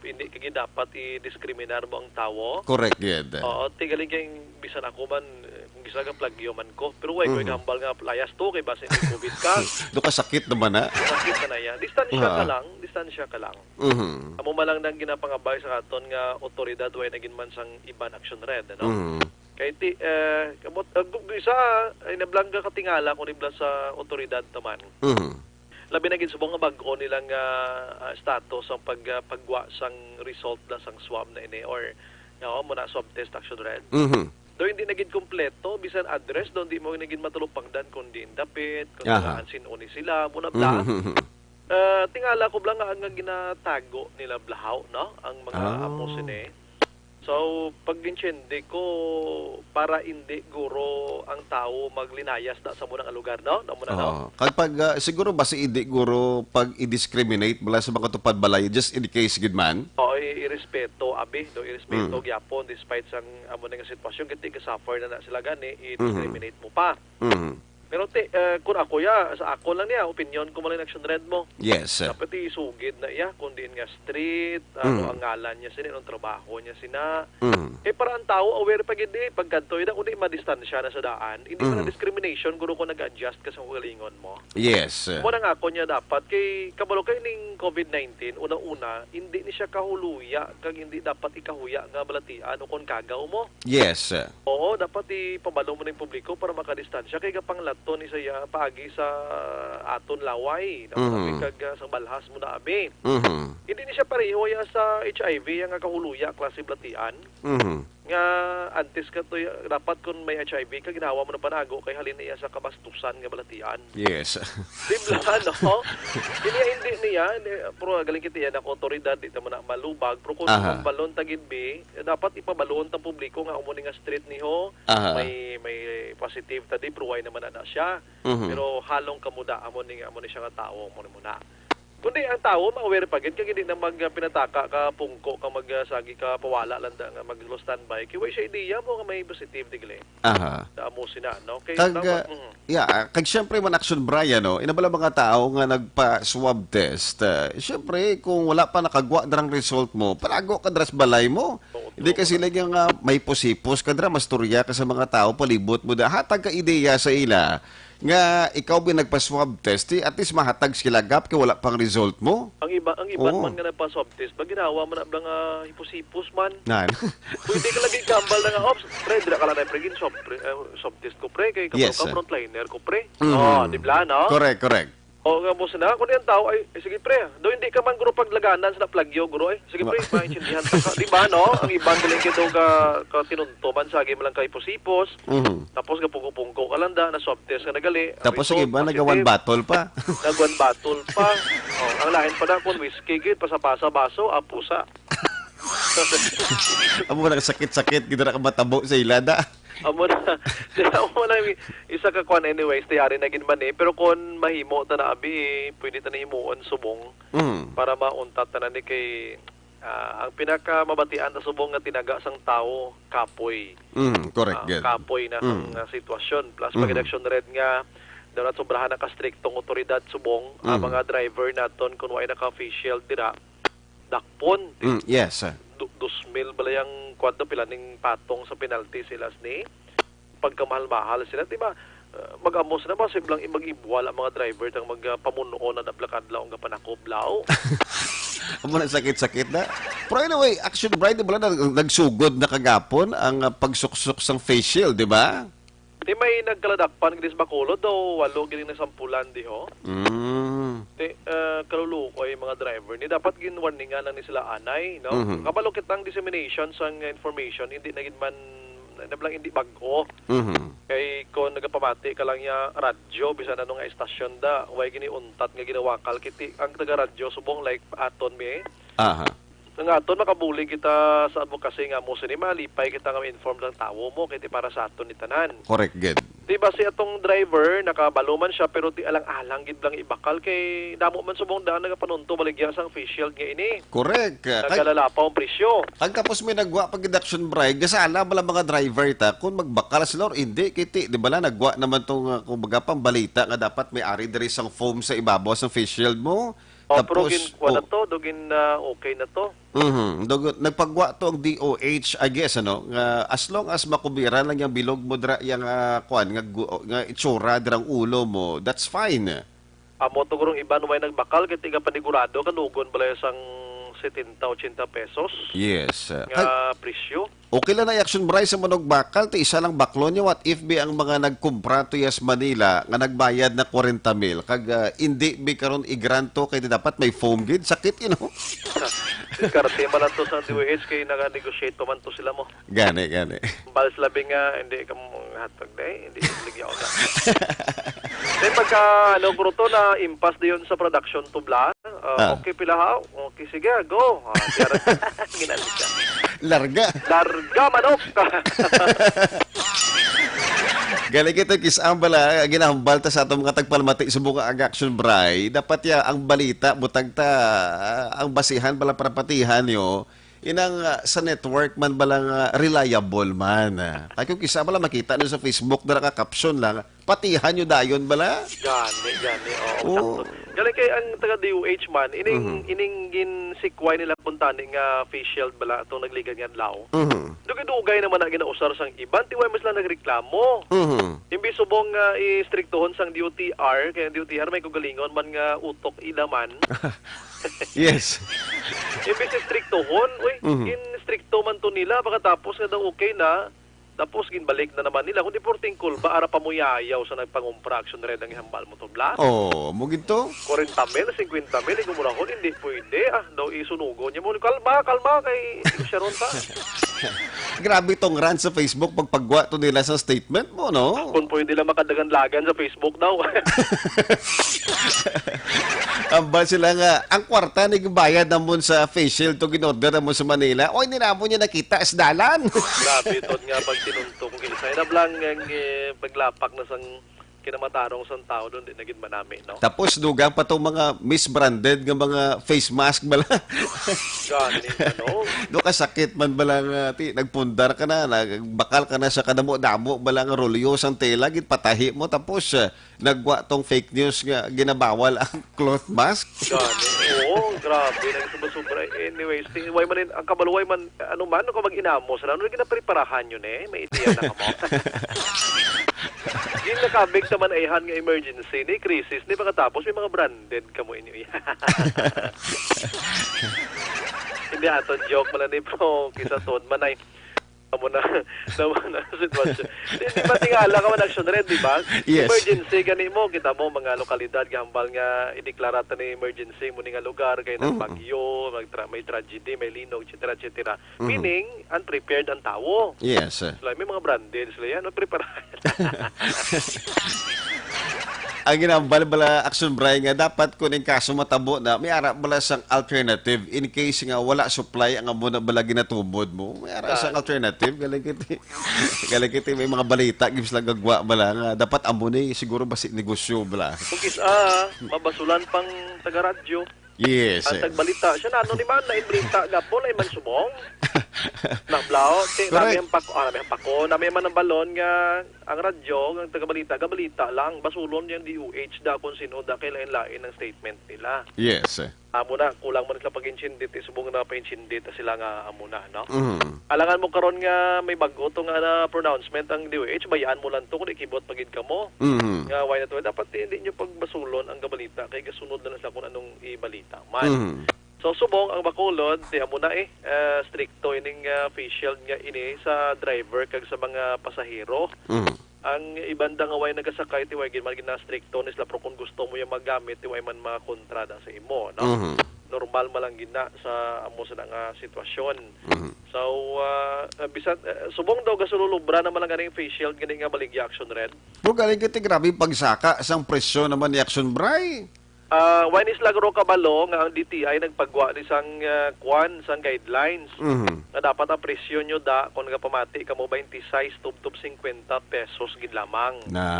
hindi ka gid dapat i-discriminar mo ang tawo. Correct gid. Oo, ti galing kay bisan ako man, eh, kung gisa ka plagyo man ko. Pero way ko Mhm. igambal nga layas to kay basi may covid ka. Do ka sakit naman, ha? Sakit ka na yan. Distansya ka Ah. lang, distansya ka lang. Mhm. Amo man lang nang ginapangabay sa aton nga otoridad, way na gid man sang iban action red, ano? Mhm. Kay ti, eh, kamot, ah, gu-, gu-, isa, ay nablangga ka tingala ko nibla sa otoridad taman. Mhm. Labi na gid subong nga bag-o nila nga, ah, status ang pag, ah, pagwa sang result na sang swab na ini or, nga, oh, mo na swab test action red. Mhm. Daw hindi na gid kompleto, bisan address daw hindi mo na gid matulupangdan kung diin dapit, kung Aha. saan sin-o ni sila, mo na bla. Mhm, mhm, mhm. Ah, tingala ko bla nga, nga ginatago nila blahaw, no? Ang mga Ah. amo sini. So, pag-intindi ko, para indi guro ang tawo maglinayas na sa muna nga lugar, no? Na muna, no? Oo. Kag pag, ah, siguro basi indi guro pag i-discriminate bala sa mga tupad balay, just in case gid man. Oo, i-, irespeto, abi, no? Irespeto Mm. gyapon, despite sang amo na nga sitwasyon, kay ti ga-suffer na na sila gani, Mhm. i-discriminate mo pa. Mhm. Pero ti, eh, kung ako ya, sa ako lang niya, opinion ko man lang action red mo. Yes. Dapat isugid na iya kung diin nga street, ano Mm. ang ngalan niya sini, anong trabaho niya sina. Mm. Eh, para ang tao aware pa gid eh, pagkadto, ina, kundi madistansya na sa daan. Hindi man Mm. discrimination, guro, kung nag-adjust ka sa kaugalingon mo. Yes. Mo na nga ako niya dapat, kay kabalo kay ning covid nineteen, una-una, hindi ni siya kahuluya, kag hindi dapat ikahuya nga balatian o kung kagaw mo. Yes. Oo, dapat ipabalo mo ning publiko para makadistansya kay gapanglaton ni sa iya paagi sa aton laway, na Mhm. kag, ah, sa balhas mo na abi. Mhm. Hindi ni siya pareho ya sa H I V, ya nga kahuluya klase balatian. Mhm. Nga antes ka to, ya, dapat kung may H I V ka, ginawa mo na panago kay halin na iya sa kabastusan nga balatian. Yes. Di ba, no? Hindi, hindi niya, hindi, pero galing kita yan, ang otoridad, di ta mo na malubag, pero kung Aha. ang balon ta gid, bi, dapat ipabalon ta publiko nga amo ni nga street niho, Aha. may, may positive ta di, pero way naman na, na siya. Mhm. Pero halong kamuda, amo ni, amo ni siya nga tawo, amo ni muna. Kundi ang tawo, ma-aware pa gid, kag hindi na mag, ah, pinataka ka, pungko ka, mag, ah, sagi ka, pawala lang da, nga mag-standby. Kay way siya idea mo nga may positive, di gali. Aha. Sa amo sina, no? Kay Kag, tama, ah, mm. yeah, ah, kag syempre man, Action Brian, no? Ina bala mga tao nga nagpa-swab test, ah, syempre, kung wala pa nakagwa darang result mo, palago ka dras balay mo. Oo, Hindi true. Kasi lagi nga may pusipos ka dra, mastorya ka sa mga tao palibot mo da. Hatag ka ideya sa ila nga ikaw ba nagpa-swab test, eh, at least mahatag sila gap kay wala pang result mo. Ang iba, ang iban Oo. man nga nagpa-swab test, ba ginawa man na nga hipos-hipos man. Nan. Pwede ka lagi gambal na nga, "Ops, pre, dira ka lang na, pre, gin-swab, pre, eh, swab test ko, pre, kay kabalo Yes, ka, sir. Frontliner ko, pre." Mhm. Oh, di ba, no? Correct, correct. O, nga mo sila, kung yung tao, ay, eh, sige, pre, do hindi ka man, guro, paglaganan sa plagyo, guro, eh. Sige, pre, Ma- maintindihan ka, ka. Di ba, no? Ang iban, galing kito ka, ka tinunto man, sa agi mo lang ka hipos-hipos. Mhm. Tapos, gapungko-pungko ka lang da, na swab test ka nagali. Ang Tapos, ang result, iba, nag-one positive. Bottle pa. Nag-one bottle pa. Oh, ang lain pa na, kung whiskey, gid, pasa-pasa, baso, apusa. Amo na sakit-sakit, gid na ka matabo sa ila, da. Amo na, amo na, isa ka kwan, anyways, tiyari na gid man eh. Pero kung mahimo ta na, abi, pwede ta na himuon subong Mm. para mauntat ta na ni kay, ah, ang pinakamabatian ta subong nga tinaga sang tawo, kapoy. Mm, correct, Ah, good. Kapoy na sang, Mm. ah, sitwasyon. Plus, Mm. pag-election red nga, daw na sobrahan na ka-striktong otoridad subong, ang Mm. mga driver naton kung way naka-face shield dira, dakpon. Mm, yes, sir. Du-, dos mil bala yang kwan to, pila ning patong sa penalty sila ni pagkamahal-mahal sila, di ba? Uh, mag-amo sila, basi blang mag-ibwal ang mga driver tang mag, uh, pamunuon na nablakadlaw ang gapanakoblaw. Amo na sakit-sakit na. Pero anyway, Action Brian, di ba lang nag-, nagsugod na kagapon ang, uh, pagsuksok sang face shield, di ba? Di may nagkaladakpan gid sa Bacolod daw, walo gid ang nasampulan di ho. Mm. Ti, ah, kalulukoy mga driver ni. Dapat ginwarningan lang ni sila anay, no? Mhm. Kabalo kita ang dissemination sang information, hindi na gid man na bala hindi bag-o. Mhm. Kay kung nagapamati ka lang niya radyo, bisan ano nga istasyon da, way giniuntat nga ginawakal, kiti ang taga-radyo subong like aton mi. Aha. Nga aton makabulig kita sa advocacy nga mo sini, malipay kita nga ma-inform lang tawo mo, kay ti para sa aton ni tanan. Correct, gid. Di ba si atong driver, nakabalo man siya, pero ti alang-alang gid lang ibakal, kay damo man subong daan nagapanunto baligya sang face shield nga ini. Correct. Kag Nagalalapaw ang presyo. Kag tapos may nagwa pag deduction bribe, gasala bala mga driver ta kung magbakal sila or hindi, kay ti, di bala nagwa naman tong, ah, kumbaga, pambalita nga dapat may ari diri sang foam sa ibabaw sang face shield mo. Oh, pero Tapos, gin, wala oh. to, do gin, ah, okay na to. Mhm. Dug-, nagpagwa to ang D O H, I guess, ano, nga as long as makubiran lang yung bilog mo dira, yung, ah, kuan, nga gu-, nga itsura dirang ulo mo, that's fine. Amo to gurong iban way nagbakal, kay tiga panigurado, kanugon balay sang setenta, ochenta pesos Yes. Uh, nga kag presyo. Okay lang na i-action, Bryce, sa manog bakal, ti isa lang baklon niya. What if bi ang mga nagkumpra to yes Manila nga nagbayad na kwarenta mil, kag, ah, indi bi karon i-grant to, kay di dapat may foam gid, sakit, you know? Diskarte man lang to sa D O H, kay naka-negotiate pa man to sila mo. Gani, gani. Bals labi nga, hindi ka mo hatag, day. Hindi ka ligyaw na. Then pagka, ano, kruto na impas dayon sa production tubla, ah, Ah. okay, pila ha? Okay, sige, go. Ah, tiyara. Ginamit ka. Larga. Larga, manok. Galing kita, kis-, ang bala, ginahambal ta sa atong mga tagpalamati sa mga ag-action, Bray. Dapat ya, ang balita, butang ta, ah, ang basihan, bala, para patihan nyo, inang, ah, sa network man bala nga reliable man. Ah, kay kung kisa bala makita nyo sa Facebook, dara ka caption lang, patihan nyo dayon bala. Gani, gani, oo, Oo. sakto. Galing kay ang taga D O H man, ining, Mhm. ining ginsikway nila kuntani nga face shield bala atong nagligad nga adlaw. Mhm. Dugay-dugay naman na ginausar sang iban, tiway mas lang nagreklamo. Mhm. Imbis subong nga istriktuhon sang D O T R, kay ang D O T R may kugalingon man nga utok ila man. Yes. Imbis istriktuhon, uy, Mhm. ginstrikto man to nila, pagkatapos nga daw okay na, tapos ginbalik na naman nila. Kung di porting kulba, ara pa mo yayaw sa nagpangumpra, Action Red ang ihambal mo to, bla? Oh, mo gid to? Kwarenta mil, singkwenta mil, igumurahon, hindi pwede. Ah, daw isunugo niya mo. Kalma, kalma, kay siya ron ta. Grabe tong rant sa Facebook pagpagwa to nila sa statement mo, no? Kung pwede lang makadagan-lagan sa Facebook daw. Ambal sila nga, ang kwarta ni bayad namon sa face shield to ginorder namon sa Manila. Oy, ni namon niya nakita sa dalan. Grabe, ton nga pag tinunto ko, kay sa inablang ang, eh, paglapak na sang kinamatarong sang tao doon, di na gid manami, no? Tapos dugang pa tong mga misbranded nga mga face mask bala. Gani, ano? Do kasakit man bala nga, ti, nagpundar ka na, nagbakal ka na sa kadamo-damo bala nga rolyo sang tela, gid patahi mo, tapos, eh, nagwa tong fake news nga ginabawal ang cloth mask. Gani. Oo, grabe. Nagsuba-sobra. Anyways, ti-, way man in-, ang kabaluway man, ano man, kung mag-inamos, ano na ginapreparahan yun eh? May idea na ka mo. Yung nakabig sa man ayhan nga emergency, ni crisis, ni pagkatapos may mga branded ka mo inyo. Hindi aton joke man ni, pero kisa tuod man ay amo na, amo na ang sitwasyon. Di, di ba tingala ka man, Action Red, di ba? Yes. Emergency gani mo, kita mo, mga lokalidad, gambal nga, ideklara ta ni emergency mo ni nga lugar, kay Mm. nagbagyo, may tra-, may tragedy, may linog, et cetera, et cetera. Mhm. Meaning, unprepared ang tawo. Yes, sir. Sila, may mga branded sila yan, no? Preparahan. Ang ginambal bala, Action Bray, nga dapat kung in kaso matabo na, may ara bala sang alternative in case nga wala supply ang amo na bala ginatumod mo. May ara sang Kan. alternative, galing kiti, galing kiti may mga balita, gives lang gagwa bala nga dapat amo ni siguro basi negosyo bala. Kung kis-, ah, mabasulan pang taga-radyo. Yes, Ang eh. tagbalita, siya na, ano ni man, na balita, gapon, ay man subong. Nablao, ti, Correct. nami ang pako, ah, nami ang pako, nami man ang balon nga, ang radyo, ang tagabalita, gabalita lang, basulon yung D O H, da kung sino, da kay lain-lain ang statement nila. Yes, eh. Amo na, kulang man sila pag-intindi, ti subong na pa-intindi, ta sila nga amo na, no? Mhm. Alangan mo karon nga may bag-o to nga na pronouncement ang D O H, bayaan mo lang to kung ikibot pa gid kamo. Mhm. Nga why not? Dapat hindi nyo pagbasulon ang gabalita kay gasunod na lang sa kung anong ibalita man. Mhm. So, subong ang Bacolod, ti amo na eh, ah, stricto ining, ah, face shield nga ini sa driver kag sa mga pasahero. Mhm. Ang iban da nga way nagasakay, ti way gid man gid na stricto ni sila, pero kung gusto mo yung magamit, ti way man makontra da sa imo, no? Mhm. normal man lang gid na sa amo sina nga sitwasyon. Mhm. So, ah, ah, bisan, eh, subong daw gasululubra naman lang ganing face shield gani nga baligya, Action Red. Pero galing kiti grabe pagsaka sang presyo naman ni Action Bray. Ah, wala ni sila guro kabalo nga ang D T I nagpagwa ni sang, ah, kwan, sang guidelines Mhm. nga dapat ang presyo nyo da kung nagapamati kamo twenty-six tubtob cincuenta pesos gid lamang. Na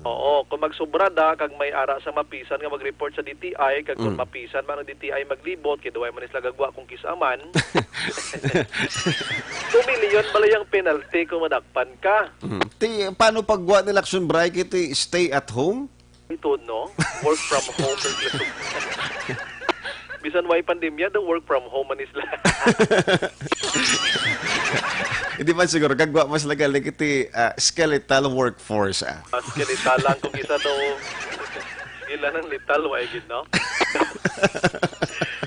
Oo, kung magsubra da kag may ara sa mapisan nga mag-report sa D T I, kag kung Mm. mapisan man ang D T I maglibot, kay duway man sila gagwa kung kis-a man. Two million bala yung penalty kung madakpan ka. Mm. Ti, paano pagwa nila Action Bray kiti stay at home? Ito, no? Work from home. Bisan way pandemya, the work from home man sila. Hindi man siguro, gagwa mas lagal ni kiti, ah, skeletal workforce, ah. Ah, skeletal lang kung isa to. Sila nang lital, way gid, no?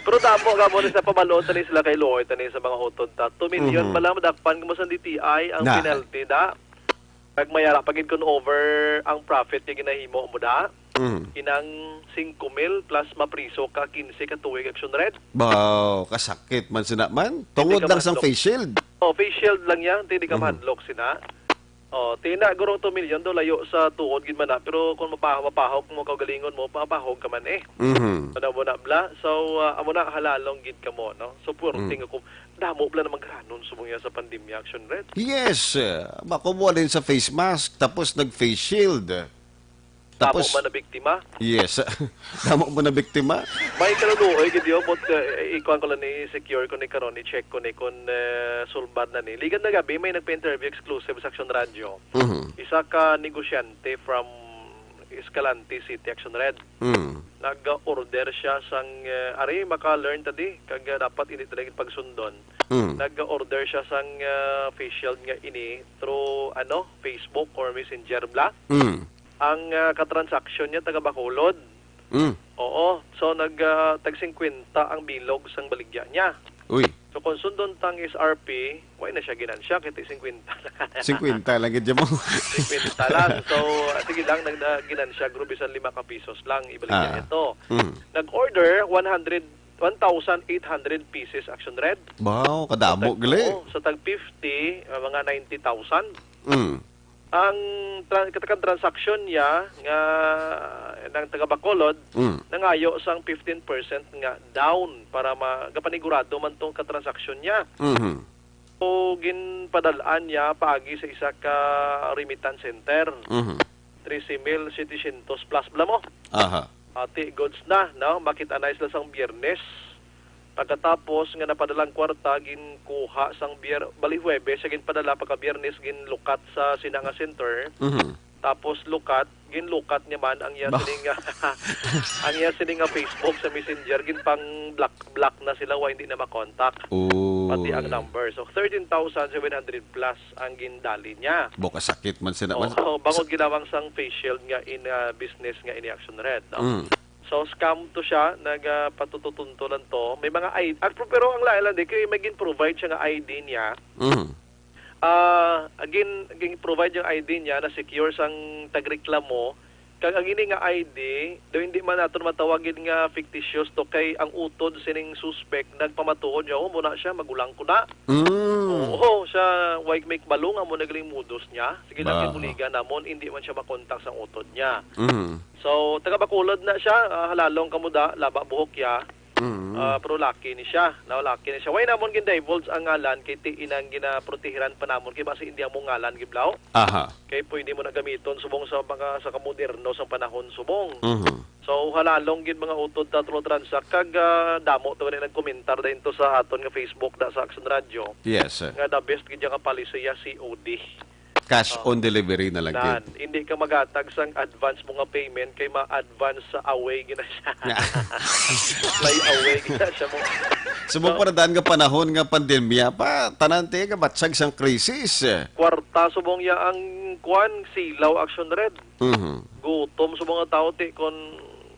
Pero damo ka mo sa pabalo tani sila kay Lord tani sa mga utod ta. Two million Mhm. pa lang madakpan mo sa D T I ang Na. penalty da. Kag may ara pa gid kun over ang profit nga ginahimo mo da. Mhm. Inang singko mil plus mapriso ka quince ka tuig, Action Red. Baw, kasakit man sina man. Tungod Hindi ka lang sang mahadlok. Face shield. Oh, face shield lang yan, hindi ka Mhm. mahadlok sina. Oh, tina gurong two million do layo sa tuod gid man na, pero kung mapa- mapahog mo kaugalingon mo, mapahog ka man eh. Mhm. Ano mo na bla? So, ah, amo na halalong gid ka mo, no? So, puwerteng Mm. ako. Damo bla naman granon subong yan sa pandemya, Action Red. Yes, eh, bako mo din sa face mask, tapos nag-face shield. Damo Tapos man na biktima. Yes. Damo man na biktima. May kaluluoy gid yo, but, eh, ikuan ko lang ni secure ko ni karon, i-check ko ni kung, eh, sulbad na ni. Ligad na gabi, may nagpa-interview exclusive sa Action Radio. Mhm. Isa ka negosyante from Escalante City, Action Red. Mm. Nag-order siya sang, eh, ari, maka-learn ta di, kag, eh, dapat hindi talaga pagsundon. Mm. Nag-order siya sang, eh, face shield nga ini through, ano, Facebook or Messenger bla. Mm. Ang, ah, katransaksyon niya taga Bacolod. Mm. Oo. So, nag, ah, tag singkwenta ang bilog sang baligya niya. Uy. So, kung sundon tang S R P, wala na siya ginansya, kay ti singkwenta lang. Singkwenta lang gid mo. Singkwenta lang. So, ah, sige lang, nag, na, ginansya, guro, bisan lima ka pisos lang, ibaligya Ah. niya to. Mm. Nag-order one hundred, one thousand eight hundred pieces, Action Red. Wow, kadamo, Sa tag, gali. Oo, sa tag fifty, ah, mga ninety thousand. Mm. Ang tra-, katakan transaksyon niya nga nang taga Bacolod, Mm. nangayo sang fifteen percent nga down para ma-, gapanigurado man tong katransaksyon niya. Mhm. So, ginpadal-an niya paagi sa isa ka remittance center. Mhm. Trese mil setecientos plus bala mo. Aha. Ati, goods na, no? Makita na sila sang Biyernes. Pagkatapos nga napadala ang kwarta, ginkuha sang Biyer-, bali, Huwebes siya ginpadala, pagka Biyernes ginlukat sa sina nga center. Mhm. Tapos lukat, ginlukat niya man ang iya Bah. sining nga, ang iya sining nga Facebook sa Messenger, ginpang-block, block na sila, wa, hindi na makontak. Oh. Pati ang number. So, thirteen thousand seven hundred plus ang gindali niya. Bo, kasakit man sila. Oo, man. Bangod ginawang sang face shield nga in, ah, business nga ini Action Red, no? Mm. So, scam to siya, nagapatututunto lang to. May mga I D, ah, pero ang lain lang di, kay may gin-provide siya nga I D niya. Mm. Ah, again, gin-provide yung I D niya na secure sang tagreklamo. Kag ang ini nga I D, daw hindi man naton matawag gid nga fictitious to, kay ang utod sining suspect nagpamatuod niya, "Oh, muna siya, magulang ko na." Mm. Oo, siya, why make balong amo nagling mudos niya. Sige lang, Ba. kay buligan namon, hindi man siya makontak sa utod niya. Mm. So, taga Bacolod na siya, ah, halalong kamo da, laba buhok ya. Mm. Ah, pero laki ni siya, no? Laki ni siya. Why namon gin-divulge ang ngalan kay ti inang ginaprotehiran pa namon kay basi hindi amo ngalan giblaw. Aha. Kay pwede mo na gamiton subong sa mga sa kamoderno sa panahon subong. Mhm. So, halalong gid mga utod ta through transact kag, ah, damo to gani nagkomentar da into sa aton nga Facebook da sa Action Radio. Yes, sir. Nga the best gid nga policy ya C O D. Cash Oh. on delivery na lang Nan, gid. Hindi ka magatag sang advance mo nga payment kay ma-advance sa away gina siya. Fly away gina siya mo. Subong So, pa na daan nga panahon nga pandemya pa, tanan ti gabatsag sang krisis. Kwarta subong ya ang kwan, silaw, Action Red. Mhm. Gutom subong nga tao ti kon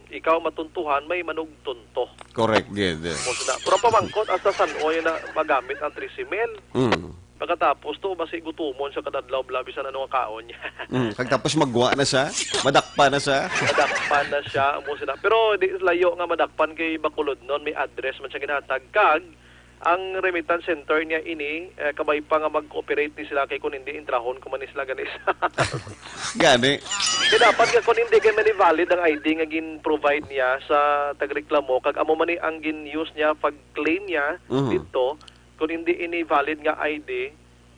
ikaw matuntuhan, may manugtunto. Correct gid. Mo sila. Pero pamangkot, hasta san-o na magamit ang trese mil? Mm. Pagkatapos to, basi gutumon siya kada adlaw, bla, bisan ano nga kaon niya. Mm, kag tapos magwa na siya, madakpan na siya. Madakpan na siya, amo sila. Pero di layo nga madakpan kay Bacolodnon, may address man siya ginhatag. Kag ang remittance center niya ini, eh, kabay pa nga mag-cooperate ni sila kay kun hindi, intrahon ko man ni sila gani sa Gani. Kaya dapat nga kun hindi kay mani valid ang I D nga gin-provide niya sa tagreklamo, kag amo man ni ang gin-use niya pag-claim niya Mhm. dito, kun hindi ini valid nga I D,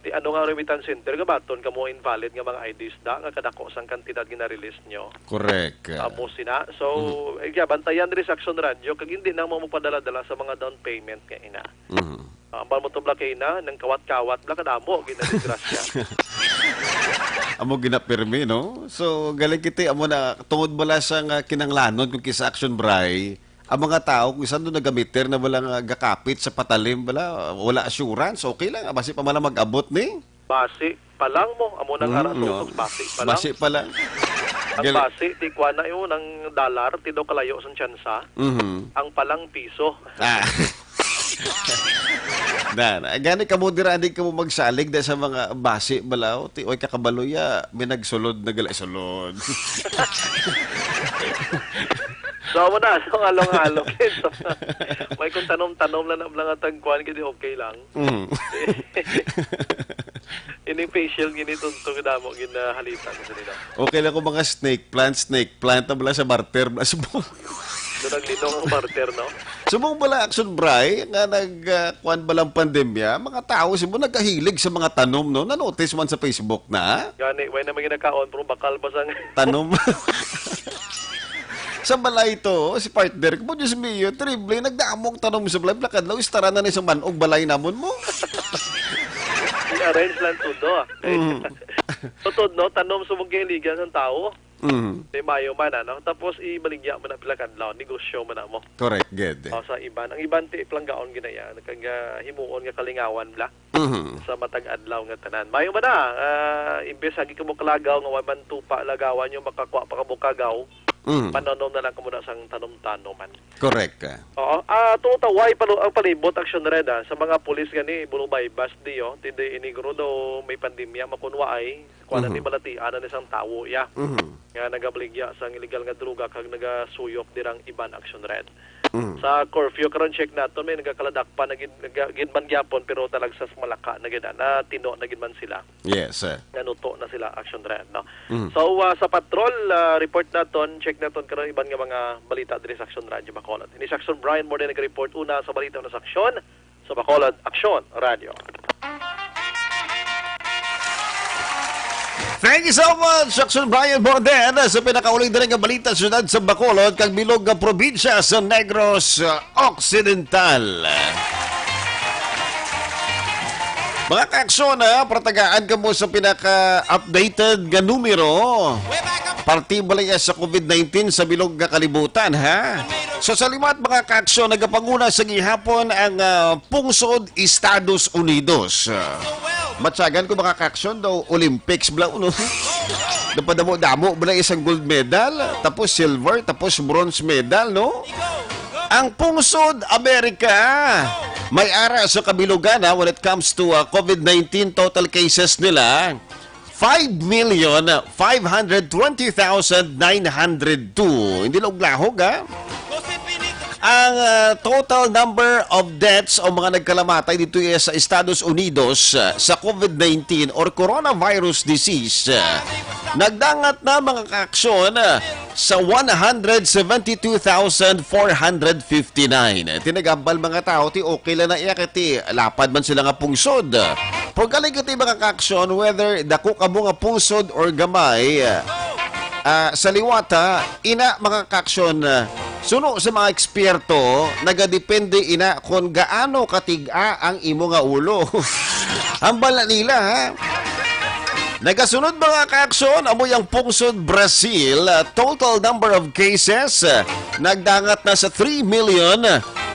di ano nga remittance center, gabaton kamo invalid nga mga I Ds da, nga kadako sang kantidad nga na-release nyo. Correct. Amo sina. So, Mhm. eh, yeah, bantayan diri sa Action Radio, kag hindi na mo magpadala-dala sa mga down payment nga ina. Mhm. Ah, ambal mo to, bla, kay na, nang kawat-kawat, bla, kadamo, ginadisgrasya. Amo ginapirmi, no? So, galing kiti, amo na, tungod bala sa nga kinanglanon kung kisa Action Bray, ang mga tao, kung isan doon nagamiter na bala nga gakapit sa patalim, bala, wala assurance, okay lang, basi pa man lang mag-abot ni? Basi pa lang mo, amo nang Mm, ara no. Tutok, basi pa lang. Basi pa lang. Ang Gal- basi, ti kuan na yun, ang dollar, ti daw kalayo sang tsansa. Mhm. Ang palang piso. Ah. Na, na. Gani kamo dira, di kamo magsalig da sa mga basi balaw. Ti, oy, kakabaloy, ah, may nagsulod, nagalay sulod. So, amo na, so, along-along. So, may kung tanom-tanom lang na, lang at ang kuwan, kaya di okay lang. Mm. Ini facial, gini tunto, damo, ginahalitan sa nila. Okay lang kung mga snake plant, snake plant, na bala sa barter, bala sa mga Doon ang linong ang barter, no? Subong bala, Action Bray, nga nag, ah, kuwan balang pandemya, mga tao, subong nagahilig sa mga tanom, no? Na-notice man sa Facebook na. Gani, way na may ginakaon, pero bakal ba sang Tanom. Sa balay to, si partner ko, Diyos mio, triple, nagdamog tanom sa balay, plakad lang, istara na ni sa manog balay namon mo. I-arrange lang todo, ah. Mm. So, todo, no? Tanom sa mong kahiligan ng tao. Mm. Di mayo man, ano? Tapos, ibaligya mo na pila kadlaw, negosyo mo na mo. Correct, good. O, sa iban. Ang iban, ti, planggaon ginaya. Kag, ah, himuon nga kalingawan, bla. Mhm. Sa matag adlaw nga tanan. Mayo man na, ah, imbes agi kamo kalagaw nga wa man tupa lagawan nyo, makakwa pa kamo kagaw, Mhm. pananom na lang kamo na sang tanom-tanoman. Correct. Oo. Ah, tuta, way palo-, ang palibot, Action Red, ah, sa mga pulis gani, Bulubaybas, di, oh, tindi inigro daw may pandemya, makunwaay, kuha na Mhm. ni balatian na ni sang tawo, ya. Mhm. Nga nagabaligya sang illegal nga droga kag nagasuyop dirang iban, Action Red. Mm. Sa curfew, karon check naton, may nagakaladak pa na gid, naga-, gid man gyapon, pero talagsas malaka na gid, ah, na tino na gid man sila. Yes, sir. Nanuto na sila, Action Red, no? Mm. So, ah, sa patrol, ah, report naton, check naton karon iban nga mga balita diri sa Action Radio Bacolod. Ini si Action Brian Morde nag-report una sa balita na sa Action sa Bacolod, Action Radio. Thank you so much, Action Brian Morde, sa pinakauling diri nga balita sa siyudad sa Bacolod kag bilog nga probinsya sa Negros Occidental. Mga kaaksyon, ha, para tagaan kamo sa pinaka-updated nga numero. Parti bala iya sa COVID nineteen sa bilog nga kalibutan, ha? So, sa liwat, mga kaaksyon, nagapanguna sa gihapon ang, ah, pungsod Estados Unidos. Ah, matyagan ko, mga kaaksyon, daw Olympics bala, no? Napadamo-damo bala isang gold medal, tapos silver, tapos bronze medal, no? Ang pungsod Amerika may ara sa kabilugan, ha, when it comes to, uh, COVID nineteen total cases nila, five million five hundred twenty thousand nine hundred two. Hindi lang lahog, ha? Ang, uh, total number of deaths o mga nagkalamatay dito, eh, sa Estados Unidos, uh, sa COVID nineteen or coronavirus disease, uh, nagdangat na, mga kaaksyon, uh, sa one hundred seventy-two thousand four hundred fifty-nine. Tinagambal mga tao, ti okay lang na iya, kay ti lapad man sila nga pungsod. Pero galing kiti mga kaaksyon, whether dako kamo nga pungsod or gamay, ah, sa liwat, ha, ina mga kaaksyon, ah, suno sa mga eksperto, nagadepende ina kon gaano katig-a ang imo nga ulo. Hambal na nila, ha? Nagasunod, mga kaaksyon, amo ang pungsod Brazil. Uh, total number of cases, uh, nagdangat na sa three million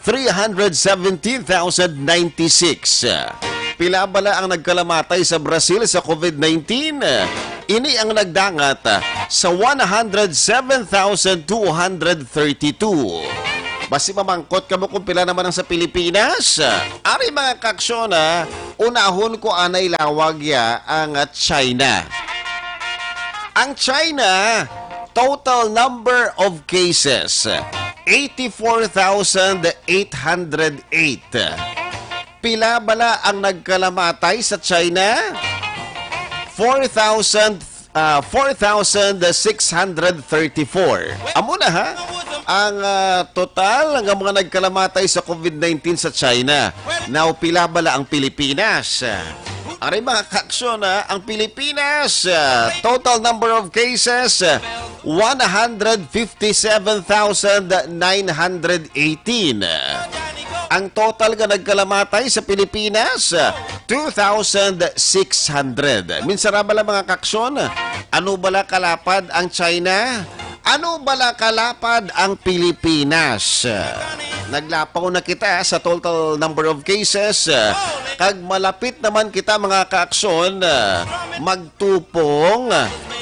three hundred seventeen thousand ninety-six. Uh, pila bala ang nagkalamatay sa Brazil sa COVID nineteen? Uh, ini ang nagdangat, uh, sa one hundred seven thousand two hundred thirty-two. Basi mamangkot kamo kung pila naman ang sa Pilipinas. Ari, mga kaaksyon, ha, unahon ko anay lawag ya ang, ah, China. Ang China, total number of cases, eighty-four thousand eight hundred eight. Pila bala ang nagkalamatay sa China? Four thousand, ah, four thousand six hundred thirty-four. Amo na, ha? Ang, ah, total nga mga nagkalamatay sa COVID nineteen sa China. Now, pila bala ang Pilipinas? Ari, mga kaaksyon, ha, ang Pilipinas, ah, total number of cases, ah, one hundred fifty-seven thousand nine hundred eighteen. Ang total nga nagkalamatay sa Pilipinas, ah, two thousand six hundred. Minsara bala, mga kaaksyon, ano bala kalapad ang China? Ano bala kalapad ang Pilipinas? Naglapaw na kita sa total number of cases, ah, kag malapit naman kita, mga kaaksyon, ah, magtupong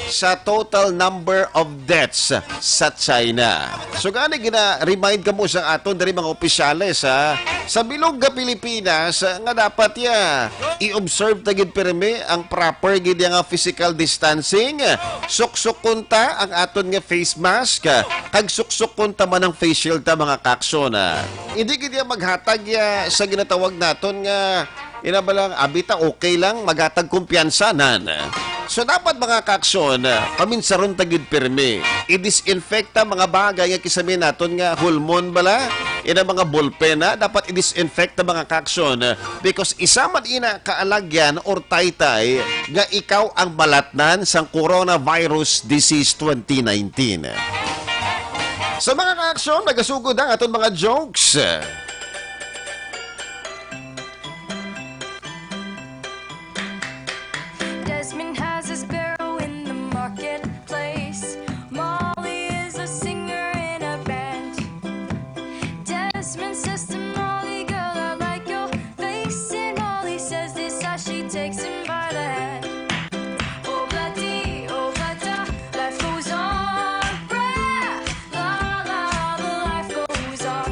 sa total number of deaths sa China. So, gani gina-remind kamo sa aton diri, mga opisyales, ha, sa bilog nga Pilipinas, ah, nga dapat ya i-observe ta gid pirmi ang proper gid nga physical distancing. Suksukon ta ang aton nga face mask, ah, kag suksukon ta man ang face shield ta, mga kaaksyon, ah. Hindi gid ya maghatag ya sa ginatawag naton nga, ina ba lang, abi ta, okay lang, maghatag kumpiyansa nan. So, dapat, mga kaaksyon, paminsaron ta gid pirmi. I-disinfect ta mga bagay nga kisami naton nga hulmon bala, ina, mga ballpen, ha? Dapat i-disinfect ta, mga kaaksyon, because isa man ina ka alagyan or taytay nga ikaw ang malatnan sang coronavirus disease twenty nineteen. Sa mga kaaksyon, nagasugod ang aton mga jokes. Desmond has a sparrow in the marketplace. Molly is a singer in a band. Desmond says to Molly, "Girl, I like your face." And Molly says this as she takes him by the hand. Oh, bloody, oh, bloody, life goes on. Brah, la, la, the life goes on.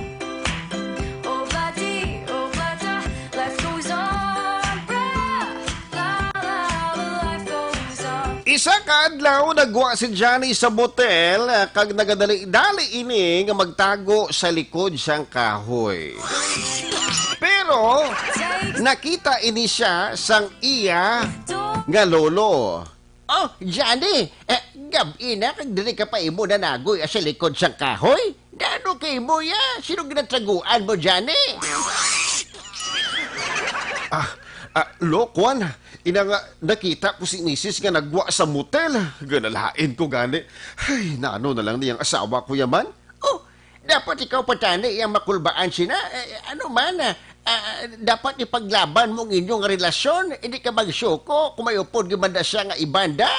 Oh, bloody, oh, bloody, life goes on. Brah, la, la, the life goes on. Isa ka adlaw, naggwa si Johnny sa motel, ah, kag nagadali-dali ini nga magtago sa likod sang kahoy. Pero nakita ini siya sang iya nga lolo. Oh, Johnny, eh, gab-i na kag diri ka pa imo nanagoy sa likod sang kahoy? Nano ka imo ya? Sino ginataguan mo, Johnny? Ah, ah, lo, kuwan, ina nga nakita ko si misis nga naggwa sa motel. Ginalain ko gani. Ay, nano na lang niyang asawa ko yaman? Oh, dapat ikaw pa tani iyang makulbaan sina. Eh, ano man, ah, ah, dapat ipaglaban mo ang inyo nga relasyon. Hindi ka magsuko kung may upod gid man na siya nga ibanda.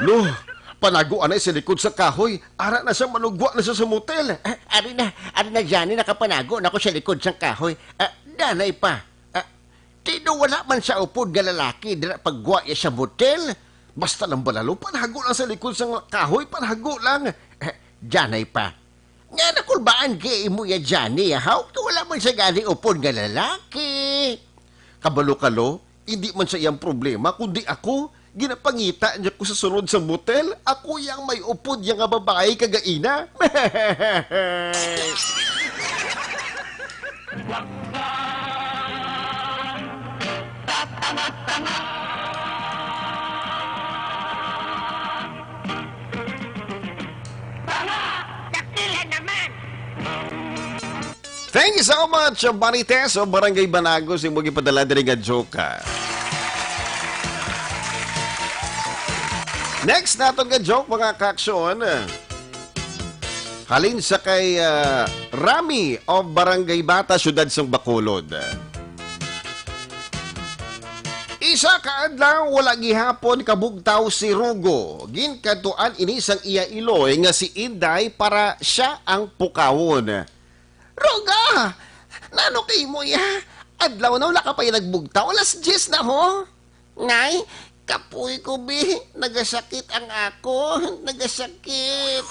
Lo, panago anay sa likod sa kahoy. Ara na siya, manugwa na siya sa motel. Ah, ari na, ari na, Johnny, nakapanago na ko sa likod sang kahoy. Ah, danay pa. Ah, tino wala man sa upod nga lalaki dira paggwa iya sa motel. Basta lang balalo, panago lang sa likod sang kahoy, panago lang. Eh, danay pa. Nga nakulbaan kay imo ya, Johnny, ha? Kay wala man siya gani upod nga lalaki. Kabalo ka, lo, hindi man sa iyang problema, kundi ako. Ginapangita niya ko sa sulod sa motel. Ako yang may upod ya nga babayi kagaina. Thank you so much, Marites of Barangay Banago, sa imong ipadala diri nga joke, ha. Next naton nga joke, mga kaaksyon. Halin sa kay, ah, Rami of Barangay Bata, siyudad sang Bacolod. Isa ka adlaw, wala gihapon kabugtaw si Rugo. Ginkadtuan ini sang iya iloy nga si Inday para siya ang pukawon. "Rugo! Nano ka imo ya? Adlaw na, wala ka pa ya nagbugtaw. Alas diyes na, ho." "Nay, Kapoy ko, bi. Nagasakit ang ako. Nagasakit.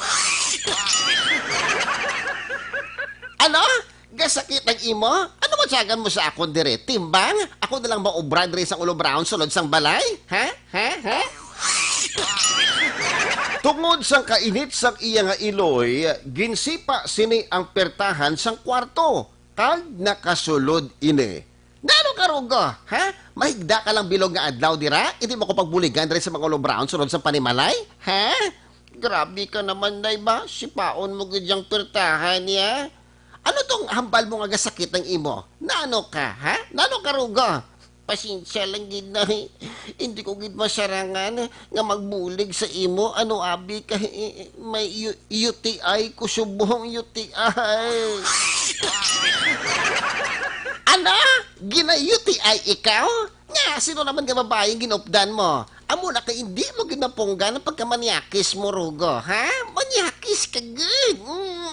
Ano? Gasakit ang imo? Ano matyagan mo sa akon dire? Timbang? Ako na lang maubra diri sang Ulo Brown sulod sang balay? Ha? Ha? Ha? Tungod sang kainit sang iya nga iloy, ginsipa sini ang pertahan sang kwarto, kag nakasulod ini. Nano ka, Rugo? Ha? Mahigda ka lang bilog nga adlaw dira? Indi mo ko pagbuligan diri sa mga Ulo Brown sulod sa panimalay? Ha? Grabe ka naman, Nay, ba? Sipaon mo gid yang pertahan niya. Ano tong hambal mo nga gasakit ang imo? Nano ka, ha? Nano ka, Rugo? Pasensya lang gid, Nay. Hindi ko gid masarangan nga magbulig sa imo. Ano abi ka, eh, may U-, U T I ko subong, U T I. Ano? Gina-U T I ikaw? Nga, sino naman nga babaeng ginupdan mo? Amo na kay hindi mo gid mapunggan ang pagkamanyakis mo, Rugo, ha? Manyakis ka gid. Mm.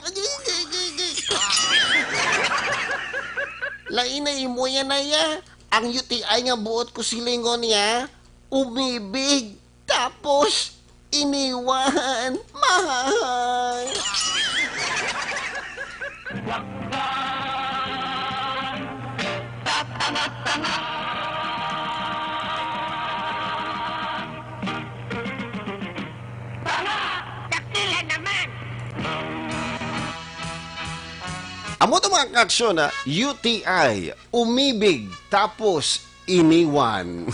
Lain na imo yan, Nay, ah. Ang U T I nga buot ko silingon niya, umibig, tapos iniwan. Mahay. Tanga! Dakila naman! Amo to, mga kaaksyon, ha? U T I, umibig, tapos iniwan.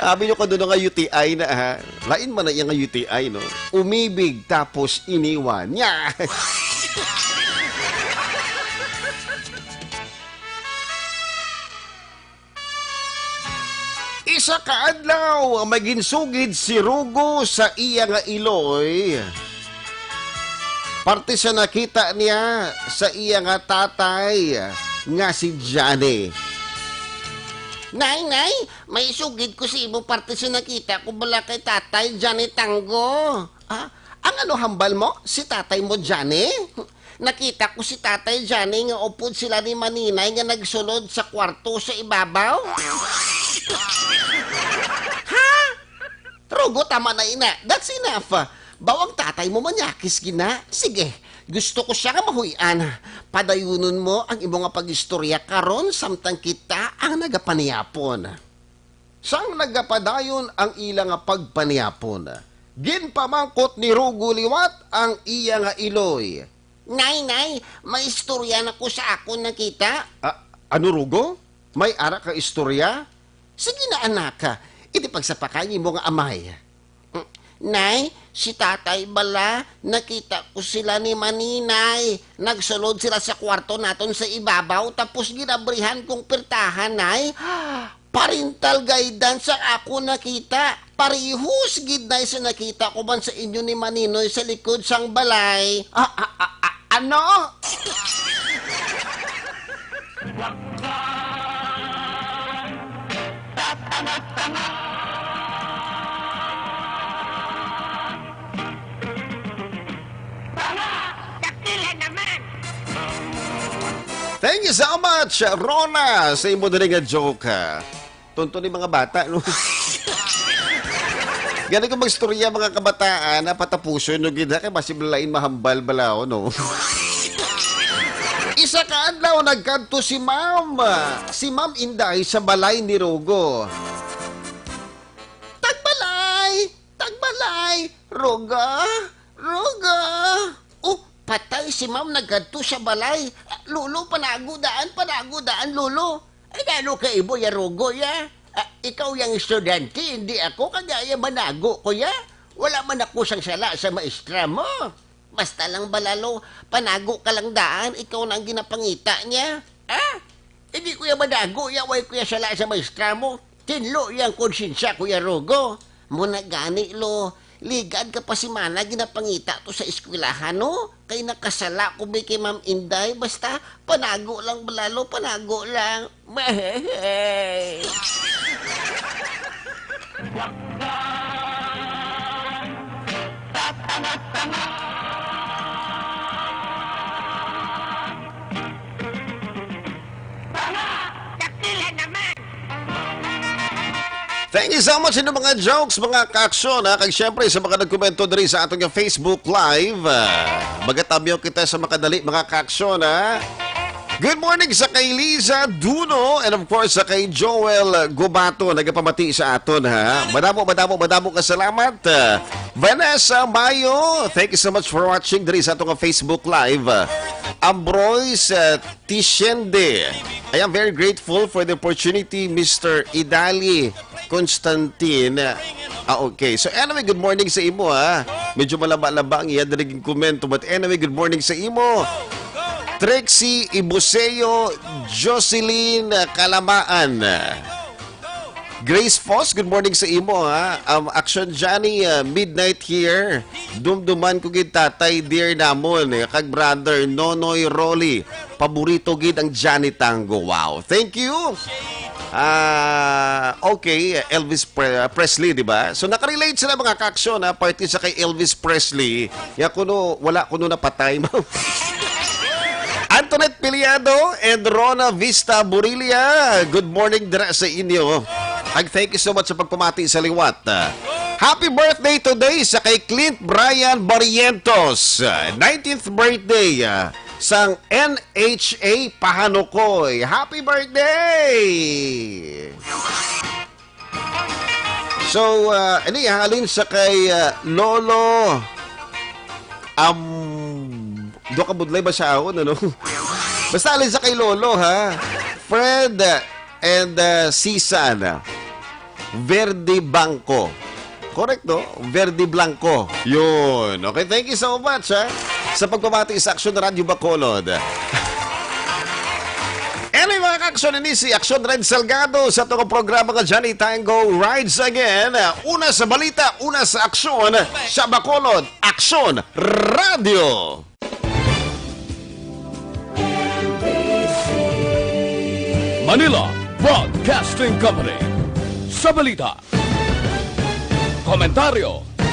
Abi nyo kung ano nga U T I na, ha? Lain man na iya nga U T I, no? Umibig, tapos iniwan. Nya! Isa ka adlaw, may ginsugid si Rugo sa iya nga iloy. Parte sa nakita niya sa iya nga tatay nga si Johnny. Nay, nay, may isugid ko sa imo parte sa nakita ko bala kay Tatay Johnny Tango. Ah, ang ano hambal mo? Si tatay mo, Johnny? Nakita ko si Tatay Johnny nga upod sila ni Maninay nga nagsulod sa kwarto sa ibabaw. Ha? Rugo, tama na ina. That's enough. Bawang tatay mo manyakis gina. Sige, gusto ko siya nga mahuy-an. Padayunon mo ang imo nga pag-istorya karon samtang kita ang nagapaniyapon. Sang nagapadayon ang ila nga pagpaniyapon, ginpamangkot ni Rugo liwat ang iya nga iloy. Nay, nay, may istorya na ko sa akon nakita. Ah, ano, Rugo? May ara ka istorya? Sige na, anak. Iti pagsapakay nimo nga amay. Nay, si tatay bala, nakita ko sila ni Maninay. Nagsulod sila sa kwarto naton sa ibabaw, tapos ginabrihan kong pirtahan, nay. Parental guidance ang ako nakita. Parehos gid, nay, sa nakita ko man sa inyo ni Maninoy sa likod sang balay. Ah, ah, ah, ah, ano? Tanga! Dakila naman! Thank you so much, Rona, sa imo diri nga joke, ha. Tonto ni mga bata, no? Gani ko magstorya, mga kabataan, na patapuson nyo gid, ha, kay basi lain mahambal bala, oh, no? Isa ka adlaw, nagkadto si Ma'am, si Ma'am Inday sa balay ni Rugo. Tagbalay! Tagbalay! Rugo! Rugo! Oh, patay si Ma'am, nagkadto sa balay. Lolo, panago daan, panago daan, Lolo. Ay, nano ka, Ibo, ya Rugo, ya? Ah, ikaw yang estudyante, hindi ako, kagaya manago ko, ya. Wala man ako sang sala sa maestra mo. Basta lang, Balalo, panago ka lang daan, ikaw na ang ginapangita niya. Ah? Hindi ko ya manago, ya, way ko ya sala sa maestra mo. Tinlo yang konsensya ko, ya Rugo. Mo na gani, Lo. Ligad ka pa si Mana ginapangita to sa eskwelahan, no? Kay nakasala ko, bi, kay Ma'am Inday. Basta, panago lang, Balalo, panago lang. Mahehe. Tanga! Dakila naman! Thank you so much sa inyong mga jokes, mga kaaksyon, ha? Kag syempre, sa mga nagkomento diri sa aton nga Facebook Live, ah, magatamyaw kita sa makadali, mga kaaksyon, ha? Good morning sa kay Liza Duno and of course sa kay Joel Gubato, nagapamati sa aton, ha? Madamo, madamo, madamo ka salamat. Ah, Vanessa Mayo, thank you so much for watching diri sa aton nga Facebook Live. Ah, Ambroise, ah, Tishende, I am very grateful for the opportunity, Mister Idali Constantine. Ah, okay. So anyway, good morning sa imo, ha. Medyo malaba-laba ang iya diri nga komento, but anyway, good morning sa imo. Trixie Ibuseo, Jocelyn Kalamaan. Grace Foss, good morning sa imo, ha. Um, Action Johnny, uh, midnight here. Dumduman ko gid tatay dear namon, eh, kag brother Nonoy Rolly. Paborito gid ang Johnny Tango. Wow. Thank you. Ah, okay, Elvis Pre- uh, Presley, di ba? So nakarelate sila, mga kaaksyon, ha, parte sa kay Elvis Presley. Ya kuno, wala kuno napatay, ma'am. Antoinette Piliado and Rona Vista Burilia. Good morning dira sa inyo. Ag thank you so much sa pagpamati sa liwat. Happy birthday today sa kay Clint Brian Barrientos. Nineteenth birthday, ah, sang N H A Pahanukoy. Happy birthday! So, ah, ini halin sa kay, ah, Lolo, um, duha ka budlay ba siya ako, ano? Basta halin sa kay Lolo, ha? Fred, ah, and, ah, Sisan. Verde Blanco. Correct, no? Verde Blanco. Yun. Okay, thank you so much, ha? Sa pagpamati sa Action Radio Bacolod. Anyway, mga ka-aksyon, ini si Action Red Salgado sa atong programa nga Johnny Tango Rides Again. Una sa balita, una sa aksyon, sa Bacolod, Action Radio. Manila Broadcasting Company. Sa balita, komentaryo,